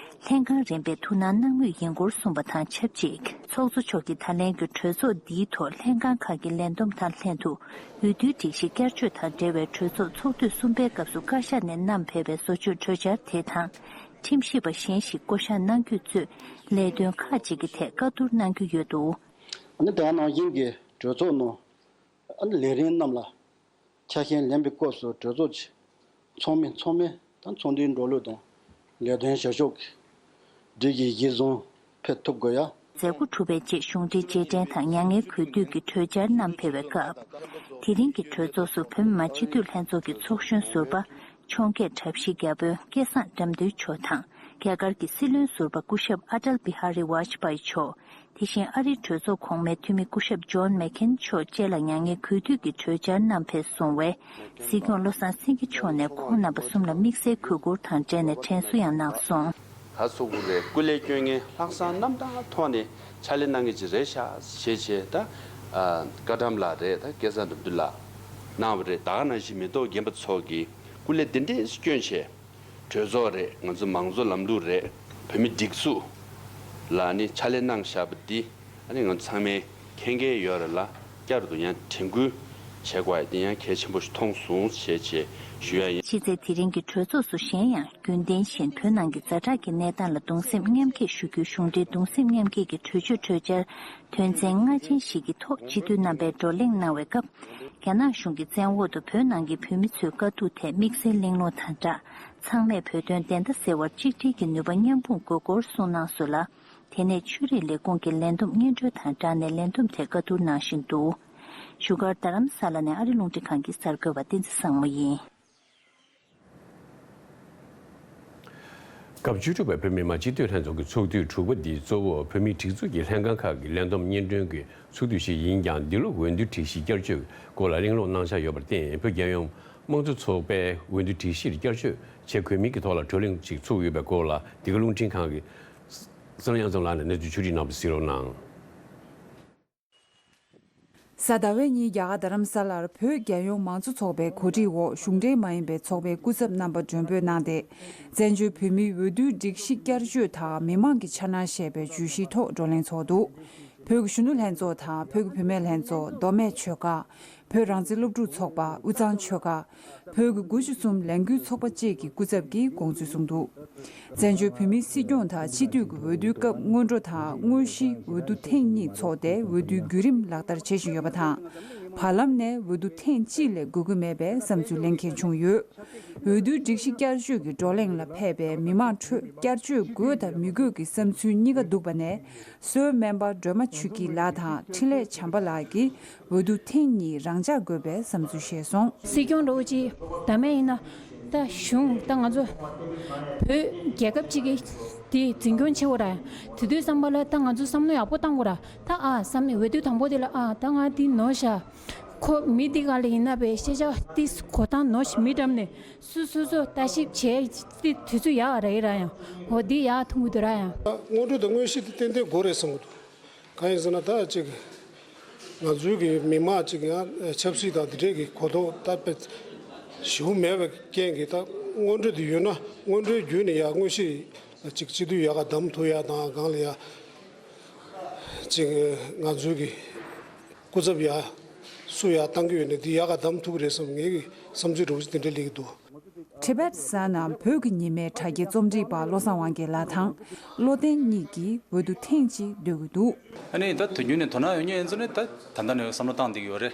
ལྷན་ཁང་རིམ་པས་ཐུགས་སྣང་གནང་མུས་ཡིན་སྐོར་གསུངས་པ་དང་ཆབས་ཅིག་ཚོགས་གཙོ་མཆོག་གིས་ད་ལན་གྱི་གྲོས་ཚོགས་འདིའི་ཐོག་ལྷན་ཁང་ཁག་གི་ལས་བསྡོམས་དང་ལྷན་དུ། འོས་བསྡུའི་སྒྲིག་གཞི་བསྐྱར་བཅོས་དང་འབྲེལ་བའི་གྲོས་ཚོགས་ཚོགས་དུས་གསུམ་པའི་སྐབས་སུ་བཀའ་ཤག་ནས་བསྣམས་ཕེབས་པའི་བཟོ་བཅོས་གྲོས་འཆར་དེ་དང་། ཁྲིམས་ཞིབ་པ་གཞན་ཞིག་བསྐོ་གཞག་གནང་རྒྱུ་གཙོས་ལས་དོན་ཁག་ཅིག་གི་ཐད་བཀའ་བསྡུར་གནང་རྒྱུ་ཡོད་འདུག་ཨ་ནི་དེ་ག་ནང་བཞིན་གྱི་གྲོས་ཚོགས་ནང་ཨ་ནི་ལས་རིམ་རྣམས་ལ་ཆ་ཤས་ལེན་པའི་སྐབས་སུ་གྲོས་ཚོགས་ཀྱི་ཚོགས་མི་ཚང་མས་ད་ཚོགས་འདུའི་འགྲོ་ལུགས་དང་ལས་དོན་བྱ་ཕྱོགས་ཀྱི་སྒྲིག་གཞི་གཞིར་བཟུང་ཕེབས་ཐུབ་དགོས་ཡ། མཛད་སྒོ་གྲུབ་པའི་རྗེས་གཞུང་འབྲེལ་རྗེས་དྲན་དང་མྱ་ངན་གུས་འདུད་ཀྱི་གྲོས་འཆར་བསྣམས་ཕེབས་པའི་སྐབས། དེ་རིང་གི་གྲོས་ཚོགས་སུ་བོད་མི་མང་སྤྱི་འཐུས་ལྷན་ཚོགས་ཀྱི་ཚོགས་གཞོན་ཟུར་པ། འཕྱོངས་རྒྱས་གྲྭ་བཞི་བརྒྱ་དཔོན་སྐལ་བཟང་དགྲ་འདུལ་མཆོག་དང་། རྒྱ་གར་གྱི་སྲིད་བློན་ཟུར་པ་སྐུ་ཞབས་ཨ་ཏལ་བི་ཧ་རི་ཝཱཇ་པཱི་མཆོག་དེ་བཞིན་ཨ་རིའི་གྲོས་ཚོགས་གོང་མའི་འཐུས་མི་སྐུ་ཞབས་ཇོན་མེག་ཁེན་མཆོག་བཅས་ལ་མྱ་ངན་གུས་འདུད་ཀྱི་གྲོས་འཆར་བསྣམས་ཕེབས་སོང་བས། སྲིད་སྐྱོང་བློ་བཟང་སེང་གེ་མཆོག་ནས་ཁོང་རྣམ་པ་གསུམ་ལ་དམིགས་བསལ་གུས་བཀུར་དང་འབྲེལ་ནས་དྲན་གསོ་ཡང་གནང་སོང་། ད་ཚོགས་དཔོན་རེད། སྐུ་ལས་སྐྱོན་མཁན་ལྷག་བསམ་རྣམ་དག་ཐོག་ནས་ཕྱག་ལས་གནང་མཁན་ཅིག་རེད་ཤག་ཞེས་བྱས། ད་ཨ་བཀའ་ཁྲམ་ལགས་རེད། ད་སྐལ་བཟང་དགྲ་འདུལ་ལགས་གནང་བ་རེད། ད་ག་ནང་བཞིན་མི་ཐོག་རྒན་པ་ཚོ་གིས་སྐུ་ལས་འདི་འདྲས་སྐྱོན་བྱས། གྲོས་ཚོགས་རེད། ང་ཚོ་མང་གཙོ་ལམ་ལུགས་རེད། བོད་མི་སྒྲིག་འཛུགས་ལ་ནི་ཕྱག་ལས་གནང་བཞག་པ་འདི་ཨ་ནི་ང་ཚོ་ཚང་མས་མཁྱེན་གྱི་ཡོད་རེད་ལ། བསྐྱར་དུ་ཡང་དྲན་སྐུལ་ བྱེད་དགོས་ཡ་དེ་ཡང་གལ་ཆེན་པོ་ཞིག་མཐོང་སོང་ཞེས་བྱས་ཞུ་ཡ་ཡིན། ཕྱི་ཚེས་དེ་རིང་གི་གྲོས་ཚོགས་སུ་གཞན་ཡང་རྒྱུན་ལྡན་བཞིན་བོད་ནང་གི་ཛ་དྲག་གི་གནས་སྟངས་ལ་གདུང་སེམས་མཉམ་སྐྱེད་ཞུ་རྒྱུའི་གཞུང་འབྲེལ་གདུང་སེམས་མཉམ་སྐྱེད་ཀྱི་གྲོས་ཆོད་གྲོས་འཆར་དོན་ཚན་ལྔ་ཅན་ཞིག་གི་ཐོག་སྤྱི་འཐུས་རྣམ་པས་བགྲོ་གླེང་གནང་བའི་སྐབས། རྒྱ་ནག་གཞུང་གི་བཙན་འོག་ཏུ་བོད་ནང་གི་བོད་མི་ཚོའི་དཀའ་སྡུག་ཐད་དམིགས་བསལ་གླེང་སློང་དང་སྦྲགས། ཚང་མས་བོད་དོན་བདེན་མཐའ་གསལ་བར་གཅིག་སྒྲིལ་གྱི་ནུས་པ་མཉམ་སྤུངས་དགོས་སྐོར་གསུངས་གནང་སོང་ལ། དེ་ནས་ཆོས་རིག་ལས་ཁུངས་ཀྱི་ལས་བསྡོམས་སྙན་སྒྲོན་དང་སྦྲགས་ནས་ལས་བསྡོམས་ཐད་བཀའ་བསྡུར་གནང་བཞིན་འདུག་བཞུགས་སྒར་རྡ་རམ་ས་ལ་ནས་ཨ་རི་རླུང་འཕྲིན་ཁང་གི་གསར་འགོད་པ་བསྟན་འཛིན་བཟང་མོ་ཡིན། སྐབས་བཅུ་དྲུག་པའི་བོད་མི་མང་སྤྱི་འཐུས་ལྷན་ཚོགས་ཀྱི་ཚོགས་དུས་དྲུག་པ་འདི་གཙོ་བོ་བོད་མིའི་སྒྲིག་འཛུགས་ཀྱི་ལྷན་ཁང་ཁག་གི་ལས་བསྡོམས་སྙན་སྒྲོན་གྱི་ཚོགས་དུས་ཤིག་ཡིན་ཀྱང་། འདི་ལོ་འོས་བསྡུའི་སྒྲིག་གཞི་བསྐྱར་བཅོས་སྐོར་ལ་གླེང་སློང་གནང་འཆར་ཡོད་པར་བརྟེན། བོད་རྒྱལ་ཡོངས་དམངས་གཙོ་ཚོགས་པས་འོས་བསྡུའི་སྒྲིག་གཞིར་བསྐྱར་བཅོས་བྱེད་དགོས་མིན་གྱི་ཐོག་ལ་བགྲོ་གླེང་ཞིག་ཚུགས་ཡོད་པའི་སྐོར་ལ། འདི་ག་རླུང་འཕྲིན་ཁང་གི་གསལ་སྣང་ཚང་ལགས་ནས་གནས་ཚུལ་ཕྱོགས་སྒྲིག་གནང་བ་གཟིགས་རོགས་གནང་། གཟའ་ཟླ་བའི་ཉིན་རྒྱ་གར་རྡ་རམ་ས་ལར་བོད་རྒྱལ་ཡོངས་མང་གཙོ་ཚོགས་པའི་གོ་སྒྲིག་འོག་གཞུང་འབྲེལ་མ་ཡིན་པའི་ཚོགས་པའི་སྐུ་ཚབ་རྣམ་པ་མགྲོན་འབོད་གནང་སྟེ། བཙན་བྱོལ་བོད་མིའི་འོས་བསྡུའི་སྒྲིག་གཞི་བསྐྱར་བཅོས་དང་མི་མང་གི་འཆར་སྣང་ཞེས་པའི་བརྗོད་གཞིའི་ཐོག་བགྲོ་གླེང་ཚོགས་འདུ། བོད་ཀྱི་གཞོན་ནུ་ལྷན་ཚོགས་དང་བོད་ཀྱི་བུད་མེད་ལྷན་ཚོགས། མདོ་སྨད་ཆོལ་ཁ། བོད་རང་བཙན་སློབ་ཕྲུག་ཚོགས་པ། དབུས་གཙང་ཆོལ་ཁ། བོད་ཀྱི་དགུ་བཅུ་གསུམ་ལས་འགུལ་ཚོགས་པ་བཅས་ཀྱི་སྐུ་ཚབ་ཀྱིས་དགོངས་ཚུལ་གསུངས་འདུག་བཙན་བྱོལ་བོད་མིའི་སྲིད་སྐྱོང་དང་སྤྱི་འཐུས་ཀྱི་འོས་བསྡུའི་སྐབས་སྔོན་འགྲོ་དང་དངོས་གཞིའི་འོས་བསྡུ་ཐེངས་གཉིས་འཚོགས་ཏེ་འོས་བསྡུའི་བརྒྱུད་རིམ་ལག་བསྟར་བྱེད་བཞིན་ཡོད་པ་དང་། བར་ལམ་ནས་འོས་བསྡུ་ཐེངས་གཅིག་ལས་དགོས་ཀྱི་མེད་པའི་བསམ་ཚུལ་གླེང་མཁན་བྱུང་ཡོད། འོས་བསྡུའི་སྒྲིག་གཞི་བསྐྱར་བཅོས་ཀྱི་བགྲོ་གླེང་ལ་ཕེབས་པའི་མི་མང་ཁྲོད་བསྐྱར་བཅོས་དགོས་དང་མི་དགོས་ཀྱི་བསམ་ཚུལ་གཉིས་ཀ་འདུག་པ་ནས། གསོལ་སྨན་པ་སྒྲོལ་མ་ཆོས་སྐྱིད་ལགས་དང་འཕྲིན་ལས་བྱམས་པ་ལགས་ཀྱིས། འོས་བསྡུ་ཐེངས་གཉིས་རང་འཇགས་དགོས་པའི་བསམ་ཚུལ་བཤད་སོང་། སྲིད་སྐྱོང་འདྲ་བོ་ཅིག་ད་མེད་ཡིན་ན། ད་གཞུང་ད་ང་ཚོ་བོད་རྒྱལ་ཁབ་ཅིག་གི་དེ་འཛིན་སྐྱོང་བྱེད་དགོས་ར། དེ་དུས་ཙམ་པ་ལ་ད་ང་ཚོ་བསམ་བློ་ཡག་པོ་བཏང་དགོས་ར། ད་ཨ་བསམ་ནས་འོས་བསྡུ་དང་པོ་དེ་ལ་ཨ་ད་ང་འདི་ནོར་ཤག་ཁོ་མི་འདི་ག་ལ་ཡིན་ན་པའི་ཤེས་བྱ་ཏིས་གོ་སྟངས་ནོར་ཞིག་མི་འགྲམ་ནས་སུ་སུ་སུ་ལྟ་ཞིབ་བྱས་ཏི་དུས་ཚོད་ཡག་ར་ཡི་ར་ཡང་འོ་འདི་ཡག་ཐུང་གི་འདུག་ར་ཡང་། སྔོན་འགྲོ་དང་དངོས་གཞི་དེ་ཏན་ཏན་དགོས་རེད་བསམ་གི་འདུག་གང་ཡིན་ཟེར་ན་ད་ཅིག་ང་ཚོའི་གི་མི་མང་ཅིག་ཡང་ཆབ་སྲིད་དང་དེ་འདྲས་ཀྱི་གོ་རྟོགས་ད་དཔེ་ཞེ་པོ་མེད་པའི་རྐྱེན་གྱིས་ད་སྔོན་འགྲོ་དེ་ཡོད་ན་སྔོན་འགྲོའི་བརྒྱུད་ནས་ཡང་དངོས་གཞི་ཅིག་སྤྱི་འཐུས་ཡག་ག་བདམས་ཐུབ་ཡག་དང་སྒང་ལ་ཡང་ཅིག་ང་ཚོའི་གི་སྐུ་ཚབ་ཡག་སུ་ཡག་བཏང་གི་ཡོད་ན་དེ་ཡག་ག་བདམས་ཐུབ་ཀྱི་རེད་བསམ་ངེད་ཀྱི་བསམ་ཚུལ་འདྲ་བོ་ཞིག་དེ་འདྲས་སླེབས་ཀྱི་འདུག Tibet Sana བོད་ཀྱི་ཉི་མའི་དྲ་རྒྱའི་རྩོམ་སྒྲིག་པ་བློ་བཟང་དབང་རྒྱལ་ལགས་དང་བློ་བརྟན་གཉིས་ཀྱིས་འོས་བསྡུ་ཐེངས་གཅིག་སྡོད་དགོས་འདུག་ཨ་ནི་ད་དུས་རྒྱུན་ནས་དོ་སྣང་ཡོད་མཁན་ཡིན་ཚེ་ནི་ད་ད་ལྟ་ནས་བསམ་བློ་བཏང་བསྡད་ཀྱི་ཡོད་རེད།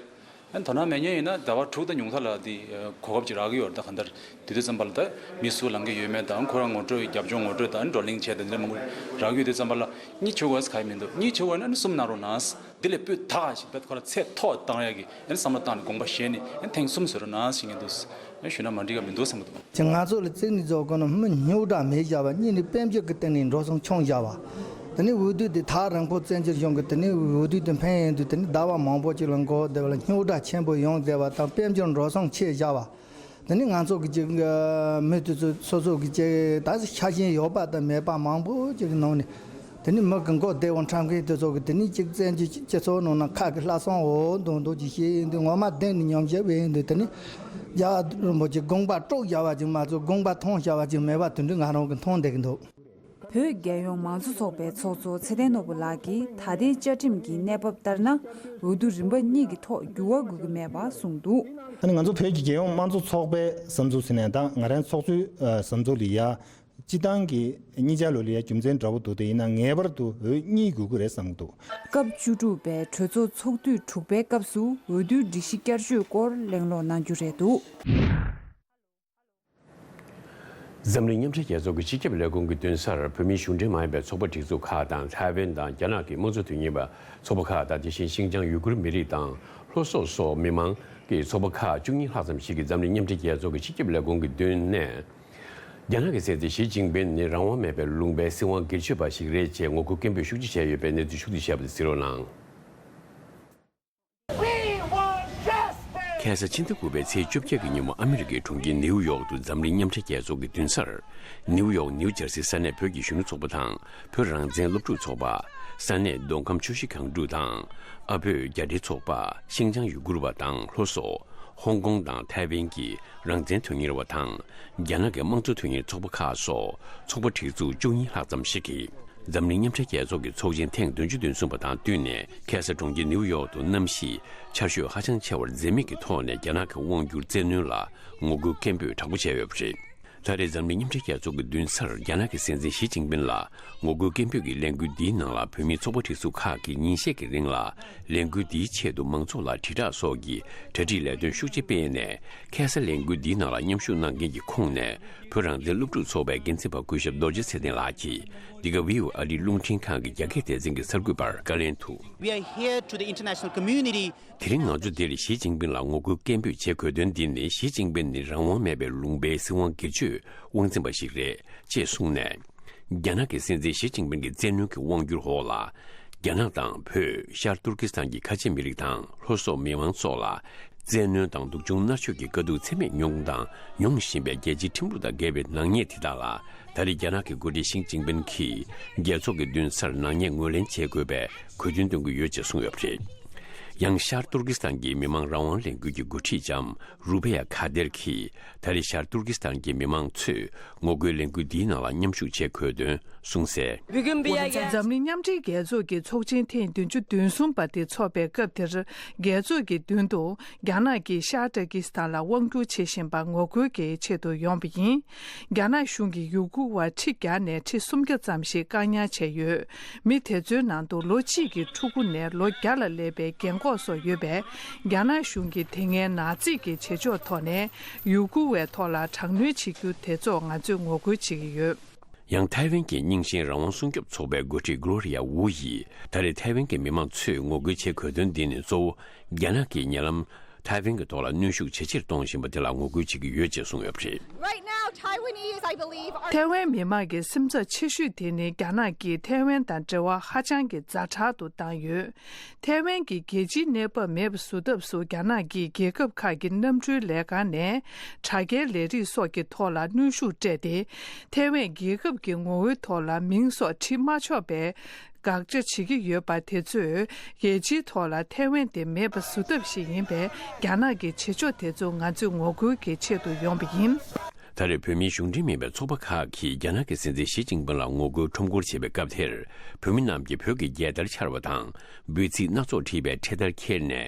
ཨ་ནི་དོ་སྣང་མེད་མཁན་ཡིན་ན་ཟླ་བ་དྲུག་དང་ཉུང་མཐའ་ལ་དེ་གོ་སྐབས་ཅིག་རག་གི་ཡོད་རེད། ད་གང་ལྟར་དུས་དུས་ཙམ་པ་ལ་ད་མི་སུ་ལངས་ཀྱི་ཡོད་མེད་དང་ཁོ་རང་ངོ་སྤྲོད་རྒྱབ་ལྗོངས་ངོ་སྤྲོད་དང་བགྲོ་གླེང་བྱས་དེ་འདྲ་མང་པོ་རག་གི་ཡོད་དུས་ཙམ་པ་ལ་གཉིས་བྱེད་དགོས་ས་ག་ཡེ་མི་འདུག་གཉིས་བྱེད་དགོས་ན་ནི་གསུམ་གནང་རོགས་གནང་། འདི་ལས་སྤུས་དག་ཞིག་བེད་ཁོ་ལ་ཚད་མཐོ་བཏང་ཡག་གི་ཨ་ནི་བསམ་བློ་བཏང་ནས་དགོངས་པ་བཞེས་ནས་ཨ་ནི་ཐེངས་གསུམ་བཟོས་རོགས་གནང་ཞེས་ངས་འདུག་ཨ་ནི་ཞུས་ན་མ་འགྲིག་ག་མི་འདུག་བསམ་གྱི་འདུག་ཅེས་ང་ཚོ་ལ་བརྩིས་ནས་བཟོ་དགོས་ན་མི་རྙོག་དྲ་མེད་བཞག་པ་གཉིས་ནས་དཔལ་འབྱོར་གྱི་སྟེང་ནས་འགྲོ་སོང་ཆུང་བཞག་པ། དེ་ནས་འོས་བསྡུ་དེ་ཐག་རིང་པོ་བཙན་བྱོལ་གཞུང་གི་དེ་ནས་འོས་བསྡུ་དེ་འཕེན་ཡོང་དུས་དེ་ནས་ཟླ་བ་མང་པོ་ཅིག་ལ་འགོར་བསྡད་པ་ལ་རྙོག་དྲ་ཆེན་པོ་ཡོང་བསྡད་པ་དང་དཔལ་འབྱོར་འགྲོ་སོང་ཆེ་བཞག་པ། དེ་ནས་ང་ཚོ་གི་ཅིག་མི་དེ་ཚོ་སོ་སོ་གི་ཅིག་ད་ཆ་ཤེས་ཡོད་པ་དང་མེད་པ་མང་པོ་ཅིག་གི་ནང་ནས། དེ་ནི་མི་གི་མགོ་བདེ་བོ་འཁྲབ་མཁན་དེ་ཚོ་གི་དེ་ནི་གཅིག་བཙན་གྱི་སྤྱི་ཚོགས་ནང་ན་ཁ་གི་ལྷ་སྲུང་འོ་མདོག་མདོག་ཅིག་བཤད་ཡིན་དུས་ངོ་མ་བདེན་ནི་ཉམས་ཞིབ་ཡིན་དུས་དེ་ནི་རྒྱལ་བ་རིན་པོ་ཆེ་དགོངས་པ་དཀྲོག་བཞག་པ་ཅིག་མ་གཏོགས་དགོངས་པ་མཐོང་བཞག་པ་ཅིག་མེད་པ་དེ་འདྲ་ང་རང་གི་མཐོང་བསྡད་ཀྱི་འདུག་བོད་རྒྱལ་ཡོངས་མང་གཙོ་ཚོགས་པའི་ཚོགས་གཙོ་ཚེ་བརྟན་ནོར་བུ་ལགས་ཀྱིས་ད་ལྟའི་བཅའ་ཁྲིམས་ཀྱི་གནས་བབ་ལྟར་ན་འོས་བསྡུ་རིམ་པ་གཉིས་ཀྱི་ཐོག་འགྱུར་བ་དགོས་ཀྱི་མེད་པ་གསུངས་འདུག་ཨ་ནི་ང་ཚོ་བོད་ཀྱི་རྒྱལ་ཡོངས་དམངས་གཙོ་ཚོགས་པའི་བསམ་ཚུལ་ཟེར་ནས་དང་ང་རང་ཚོགས་གཙོའི་བསམ་ཚུལ་ལ་ཡ། སྤྱི་བཏང་གི་གཉིས་ཆ་ལོ་ལ་ཡ་རྒྱུ་མཚན་འདྲ་པོ་འདུག་དེ་ཡིན་ན་ངེས་པར་དུ་འོས་གཉིས་དགོས་ཀྱི་རེད་བསམ་གྱི་འདུག་སྐབས་བཅུ་དྲུག་པའི་གྲོས་ཚོགས་ཚོགས་དུས་དྲུག་པའི་སྐབས་སུ་འོས་བསྡུའི་སྒྲིག་གཞི་བསྐྱར་བཅོས་སྐོར་གླེང་སློང་གནང་རྒྱུ་རེད་འདུག་འཛམ་གླིང་མཉམ་འབྲེལ་རྒྱལ་ཚོགས་ཀྱི་སྤྱི་ཁྱབ་ལས་ཁུངས་ཀྱི་མདུན་སར་བོད་མིའི་གཞུང་འབྲེལ་མ་ཡིན་པའི་ཚོགས་པ་སྒྲིག་འཛུགས་ཁག་དང་ཐའེ་ཝན་དང་རྒྱ་ནག་གི་དམངས་གཙོ་དོན་གཉེར་བ་ཚོགས་པ་ཁག་དང་དེ་བཞིན་ཤིན་ཅང་ཡུ་གུར་མི་རིགས་དང་ལྷོ་སོག་སོགས་མི་མང་གི་ཚོགས་པ་ཁག་བཅུ་གཉིས་ལྷག་ཙམ་ཞིག་གིས་འཛམ་གླིང་མཉམ་འབྲེལ་རྒྱལ་ཚོགས་ཀྱི་སྤྱི་ཁྱབ་ལས་ཁུངས་ཀྱི་མདུན་ནས། རྒྱ་ནག་གི་སྲིད་འཛིན་ཞི་ཅིན་ཕིན་ནི་རང་དབང་མེད་པའི་ལུང་པའི་སྲིད་དབང་སྒེར་གཅོད་པ་ཞིག་རེད་ཅེས་ངོ་རྒོལ་སྐད་འབོད་ཤུགས་ཆེ་བྱས་ཡོད་པའི་གནས་ཚུལ་ཕྱོགས་བསྒྲིགས་བྱས་པ་དེ་གཟིགས་རོགས་གནང་། ཁ་སང་ཕྱི་ཟླ་དགུ་པའི་ཚེས་བཅོ་བརྒྱད་ཀྱི་ཉིན་མོ་ཨ་མི་རི་ཀའི་གྲོང་ཁྱེར་ནེའུ་ཡོག་ཏུ་འཛམ་གླིང་མཉམ་འབྲེལ་རྒྱལ་ཚོགས་ཀྱི་མདུན་སར། ནེའུ་ཡོག་ནེའུ་ཇར་སི་ས་གནས་བོད་ཀྱི་གཞོན་ནུ་ཚོགས་པ་དང་བོད་རང་བཙན་སློབ་ཕྲུག་ཚོགས་པ། ས་གནས་མདོ་ཁམས་ཆུ་བཞི་སྒང་དྲུག་དང་། ཨ་བོད་རྒྱ་རིགས་ཚོགས་པ། ཤིན་ཅང་ཡུ་གུར་བ་དང་ལྷོ་སོག་ཧོང་ཀོང་དང་ཐའེ་ཝན་གྱི་རང་བཙན་དོན་གཉེར་བ་དང་། རྒྱ་ནག་གི་དམངས་གཙོ་དོན་གཉེར་ཚོགས་པ་ཁག་སོགས་ཚོགས་པ་སྒྲིག་འཛུགས་བཅུ་གཉིས་ལྷག་ཙམ་ཞིག་གིས། འཛམ་གླིང་མཉམ་འབྲེལ་རྒྱལ་ཚོགས་ཀྱི་ཚོགས་ཆེན་ཐེངས་བདུན་ཅུ་དོན་གསུམ་པ་དང་བསྟུན་ནས་ཁ་སང་གྲོང་ཁྱེར་ནིའུ་ཡོག་ཏུ་གནམ་གཤིས་ཆར་ཞོད་ཧ་ཅང་ཆེ་བར་འཛེམ་མེད་ཀྱི་ཐོག་ནས་རྒྱ་ནག་གི་དབང་སྒྱུར་བཙན་གནོན་ལ་ངོ་རྒོལ་སྐད་འབོད་དྲག་པོ་བྱས་ཡོད་པ་རེད། ད་རེས་འཛམ་གླིང་མཉམ་འབྲེལ་རྒྱལ་ཚོགས་ཀྱི་མདུན་སར་རྒྱ་ནག་གི་སྲིད་འཛིན་ཞི་ཅིན་ཕིན་ལ་ངོ་རྒོལ་སྐད་འབོད་ཀྱི་ལས་འགུལ་འདིའི་ནང་ལ་བོད་མིའི་ཚོགས་པ་སྒྲིག་འཛུགས་ཁག་གིས་ཉིན་ཤས་ཀྱི་རིང་ལ་ལས་འགུལ་འདིའི་ཆེད་དུ་མང་ཚོགས་ལ་དྲིལ་བསྒྲགས་སོགས་ཀྱི་གྲ་སྒྲིག་ལས་དོན་ཤུགས་ཆེ་སྤེལ་ནས། ཁ་སང་ལས་འགུལ་འདིའི་ནང་ལ་མཉམ་ཞུགས་གནང་མཁན་གྱི་ཁོངས་ནས་བོད་རང་བཙན་སློབ་ཕྲུག་ཚོགས་པའི་འགན་འཛིན་པ་སྐུ་ཞབས་རྡོ་རྗེ་ཚེ་བརྟན་ལགས་ཀྱིས་འདི་ག་ཝི་ཨོ་ཨེ་ཨ་རིའི་རླུང་འཕྲིན་ཁང་གི་རྒྱ་སྐད་སྡེ་ཚན་གྱི་གསར་འགོད་པར་བཀའ་ལན་ཐོབ། We are here to the international community. དེ་རིང་ང་ཚོ་འདིར་ཞི་ཅིན་ཕིན་ལ་ངོ་རྒོལ་སྐད་འབོད་བྱེད་དགོས་དོན་འདི་ནི་ཞི་ཅིན་ཕིན་ནི་རང་དབང་མེད་པའི་ལུང་པའི་སྲིད་དབང་སྒེར་གཅོད་དབང་འཛིན་པ་ཞིག་རེད་ཅེས་གསུངས་ནས། རྒྱ་ནག་གི་སྲིད་འཛིན་ཞི་ཅིན་ཕིན་གྱི་བཙན་གནོན་གྱི་དབང་སྒྱུར་འོག་ལ། རྒྱ་ནག་དང་བོད། ཤར་ཏུར་ཀི་སི་ཐན་གྱི་ཁ་ཆེ་མི་རིགས་དང་ལྷོ་སོག་མི་མང་སོགས་ལ། བཙན་གནོན་དང་སྡུག་སྦྱོང་མནར་གཅོད་ཀྱི་དཀའ་སྡུག་ཚད་མེད་མྱོང་དང་མྱོང་བཞིན་པའི་རྒྱལ་སྤྱིའི་ཁྲིམས་ལུགས་དང་འགལ་བའི་ནག་ཉེས་དེ་དག་ལ། ད་རེས་རྒྱ་ནག་གི་འགོ་ཁྲིད་ཞི་ཅིན་ཕིན་གྱིས་རྒྱལ་ཚོགས་ཀྱི་མདུན་སར་ནག་ཉེས་ངོས་ལེན་བྱེད་དགོས་པའི་གོ་སྟོན་གཏོང་གི་ཡོད་ཅེས་གསུངས་ཡོད་པ་རེད། ཡང་ཤར་ཏུར་ཀི་སི་ཐན་གྱི་མི་མང་རང་དབང་ལས་འགུལ་གྱི་འགོ་ཁྲིད་ལྕམ་རུ་བེ་ཡ་ཁ་དེར་གྱིས་ད་རེས་ཤར་ཏུར་ཀི་སི་ཐན་གྱི་མི་མང་ཚོས་ངོ་རྒོལ་ལས་འགུལ་འདིའི་ནང་ལ་མཉམ་ཞུགས་བྱེད་དགོས་དོན་གསུངས་གསལ། འཛམ་གླིང་མཉམ་འབྲེལ་རྒྱལ་ཚོགས་ཀྱི་ཚོགས་ཆེན་ཐེངས་བདུན་ཅུ་དོན་གསུམ་པ་དེ་འཚོགས་པའི་སྐབས་དེར། རྒྱལ་ཚོགས་ཀྱི་མདུན་དུ་རྒྱ་ནག་གིས་ཤར་ཏུར་ཀི་སི་ཐན་ལ་དབང་བསྒྱུར་བྱེད་བཞིན་པར་ངོ་རྒོལ་གྱི་ཆེད་དུ་ཡོང་བ་ཡིན། རྒྱ་ནག་གཞུང་གིས་ཡུ་གུར་བ་ཁྲི་བརྒྱ་ནས་ཁྲི་སུམ་བརྒྱ་ཙམ་ཞིག་བཀག་ཉར་བྱས་ཡོད། མི་དེ་ཚོའི་ནང་དུ་ལོ་གཅིག་གི་ཕྲུ་གུ་ནས་ལོ་བརྒྱ་ལ་སླེབས་པའི་རྒན་འཁོགས་སོགས་ཡོད་པས། རྒྱ་ནག་གཞུང་གིས་དེ་སྔའི་ནག་རྩིས་ཀྱི་བྱེད་ཕྱོགས་ཐོག་ནས་ཡུ་གུར་བའི་ཐོག་ལ་དྲག་གནོན་བྱེད་རྒྱུ་དེ་ཚོར་ང་ཚོས་ངོ་རྒོལ་བྱེད་ཀྱི་ཡོད། ཡང་ཐའེ་ཝན་གྱི་རྙིང་ཞེན་རང་དབང་སྲུང་སྐྱོབ་ཚོགས་པའི་འགོ་ཁྲིད་གྷ་ལོ་རི་ཡ་ཝུ་ཡིས་ད་རེས་ཐའེ་ཝན་གྱི་མི་མང་ཚོས་ངོ་རྒོལ་བྱེད་དགོས་དོན་འདི་ནི་གཙོ་བོ་རྒྱ་ནག་གིས་ཉེ་ལམ་ཐའེ་ཝན་གྱི་ཐོག་ལ་གནོན་ཤུགས་ཇེ་ཆེར་གཏོང་བཞིན་པ་དེ་ལ་ངོ་རྒོལ་བྱེད་ཀྱི་ཡོད་ཅེས་གསུངས་ཡོད་པ་རེད། Right now, Taiwanese, I believe, are ཐའེ་ཝན་མི་མང་གི་སེམས་འཚབ་ཆེ་ཤོས་དེ་ནི་རྒྱ་ནག་གིས་ཐའེ་ཝན་དང་འབྲེལ་བ་ཧ་ཅང་གི་ཛ་དྲག་ཏུ་བཏང་ཡོད། ཐའེ་ཝན་གྱི་རྒྱལ་སྤྱིའི་གནས་བབ་མེད་པ་བཟོ་ཐབས་སུ་རྒྱ་ནག་གིས་རྒྱལ་ཁབ་ཁག་གི་གནམ་གྲུའི་ལས་ཁང་ནས་དྲ་རྒྱའི་ལས་རིགས་སོགས་ཀྱི་ཐོག་ལ་གནོན་ཤུགས་སྤྲད་དེ། ཐའེ་ཝན་རྒྱལ་ཁབ་ཀྱི་ངོ་བོའི་ཐོག་ལ་མིང་སོགས་བྲིས་མ་ཆོག་པའི་དགག་བྱ་བྱེད་ཀྱི་ཡོད་པ་དེ་ཚོས་རྒྱལ་སྤྱིའི་ཐོག་ལ་ཐའེ་ཝན་དེ་མེད་པ་བཟོ་ཐབས་ཤིག་ཡིན་པས། རྒྱ་ནག་གི་བྱེད་ཕྱོགས་དེ་ཚོ་ང་ཚོས་ངོ་རྒོལ་གྱི་ཆེད་དུ་ཡོང་བ་ཡིན། ད་རེས་བོད་མིའི་གཞུང་འབྲེལ་མིན་པའི་ཚོགས་པ་ཁག་གིས་རྒྱ་ནག་གི་སྲིད་འཛིན་ཞི་ཅིན་ཕིན་ལ་ངོ་རྒོལ་ཁྲོམ་སྐོར་བྱེད་པའི་སྐབས་དེར། བོད་མི་རྣམས་ཀྱིས་བོད་ཀྱི་རྒྱལ་དར་འཕྱར་བ་དང་། འབོད་ཚིག་སྣ་ཚོགས་བྲིས་པའི་འཕྲེད་དར་འཁྱེར་ནས།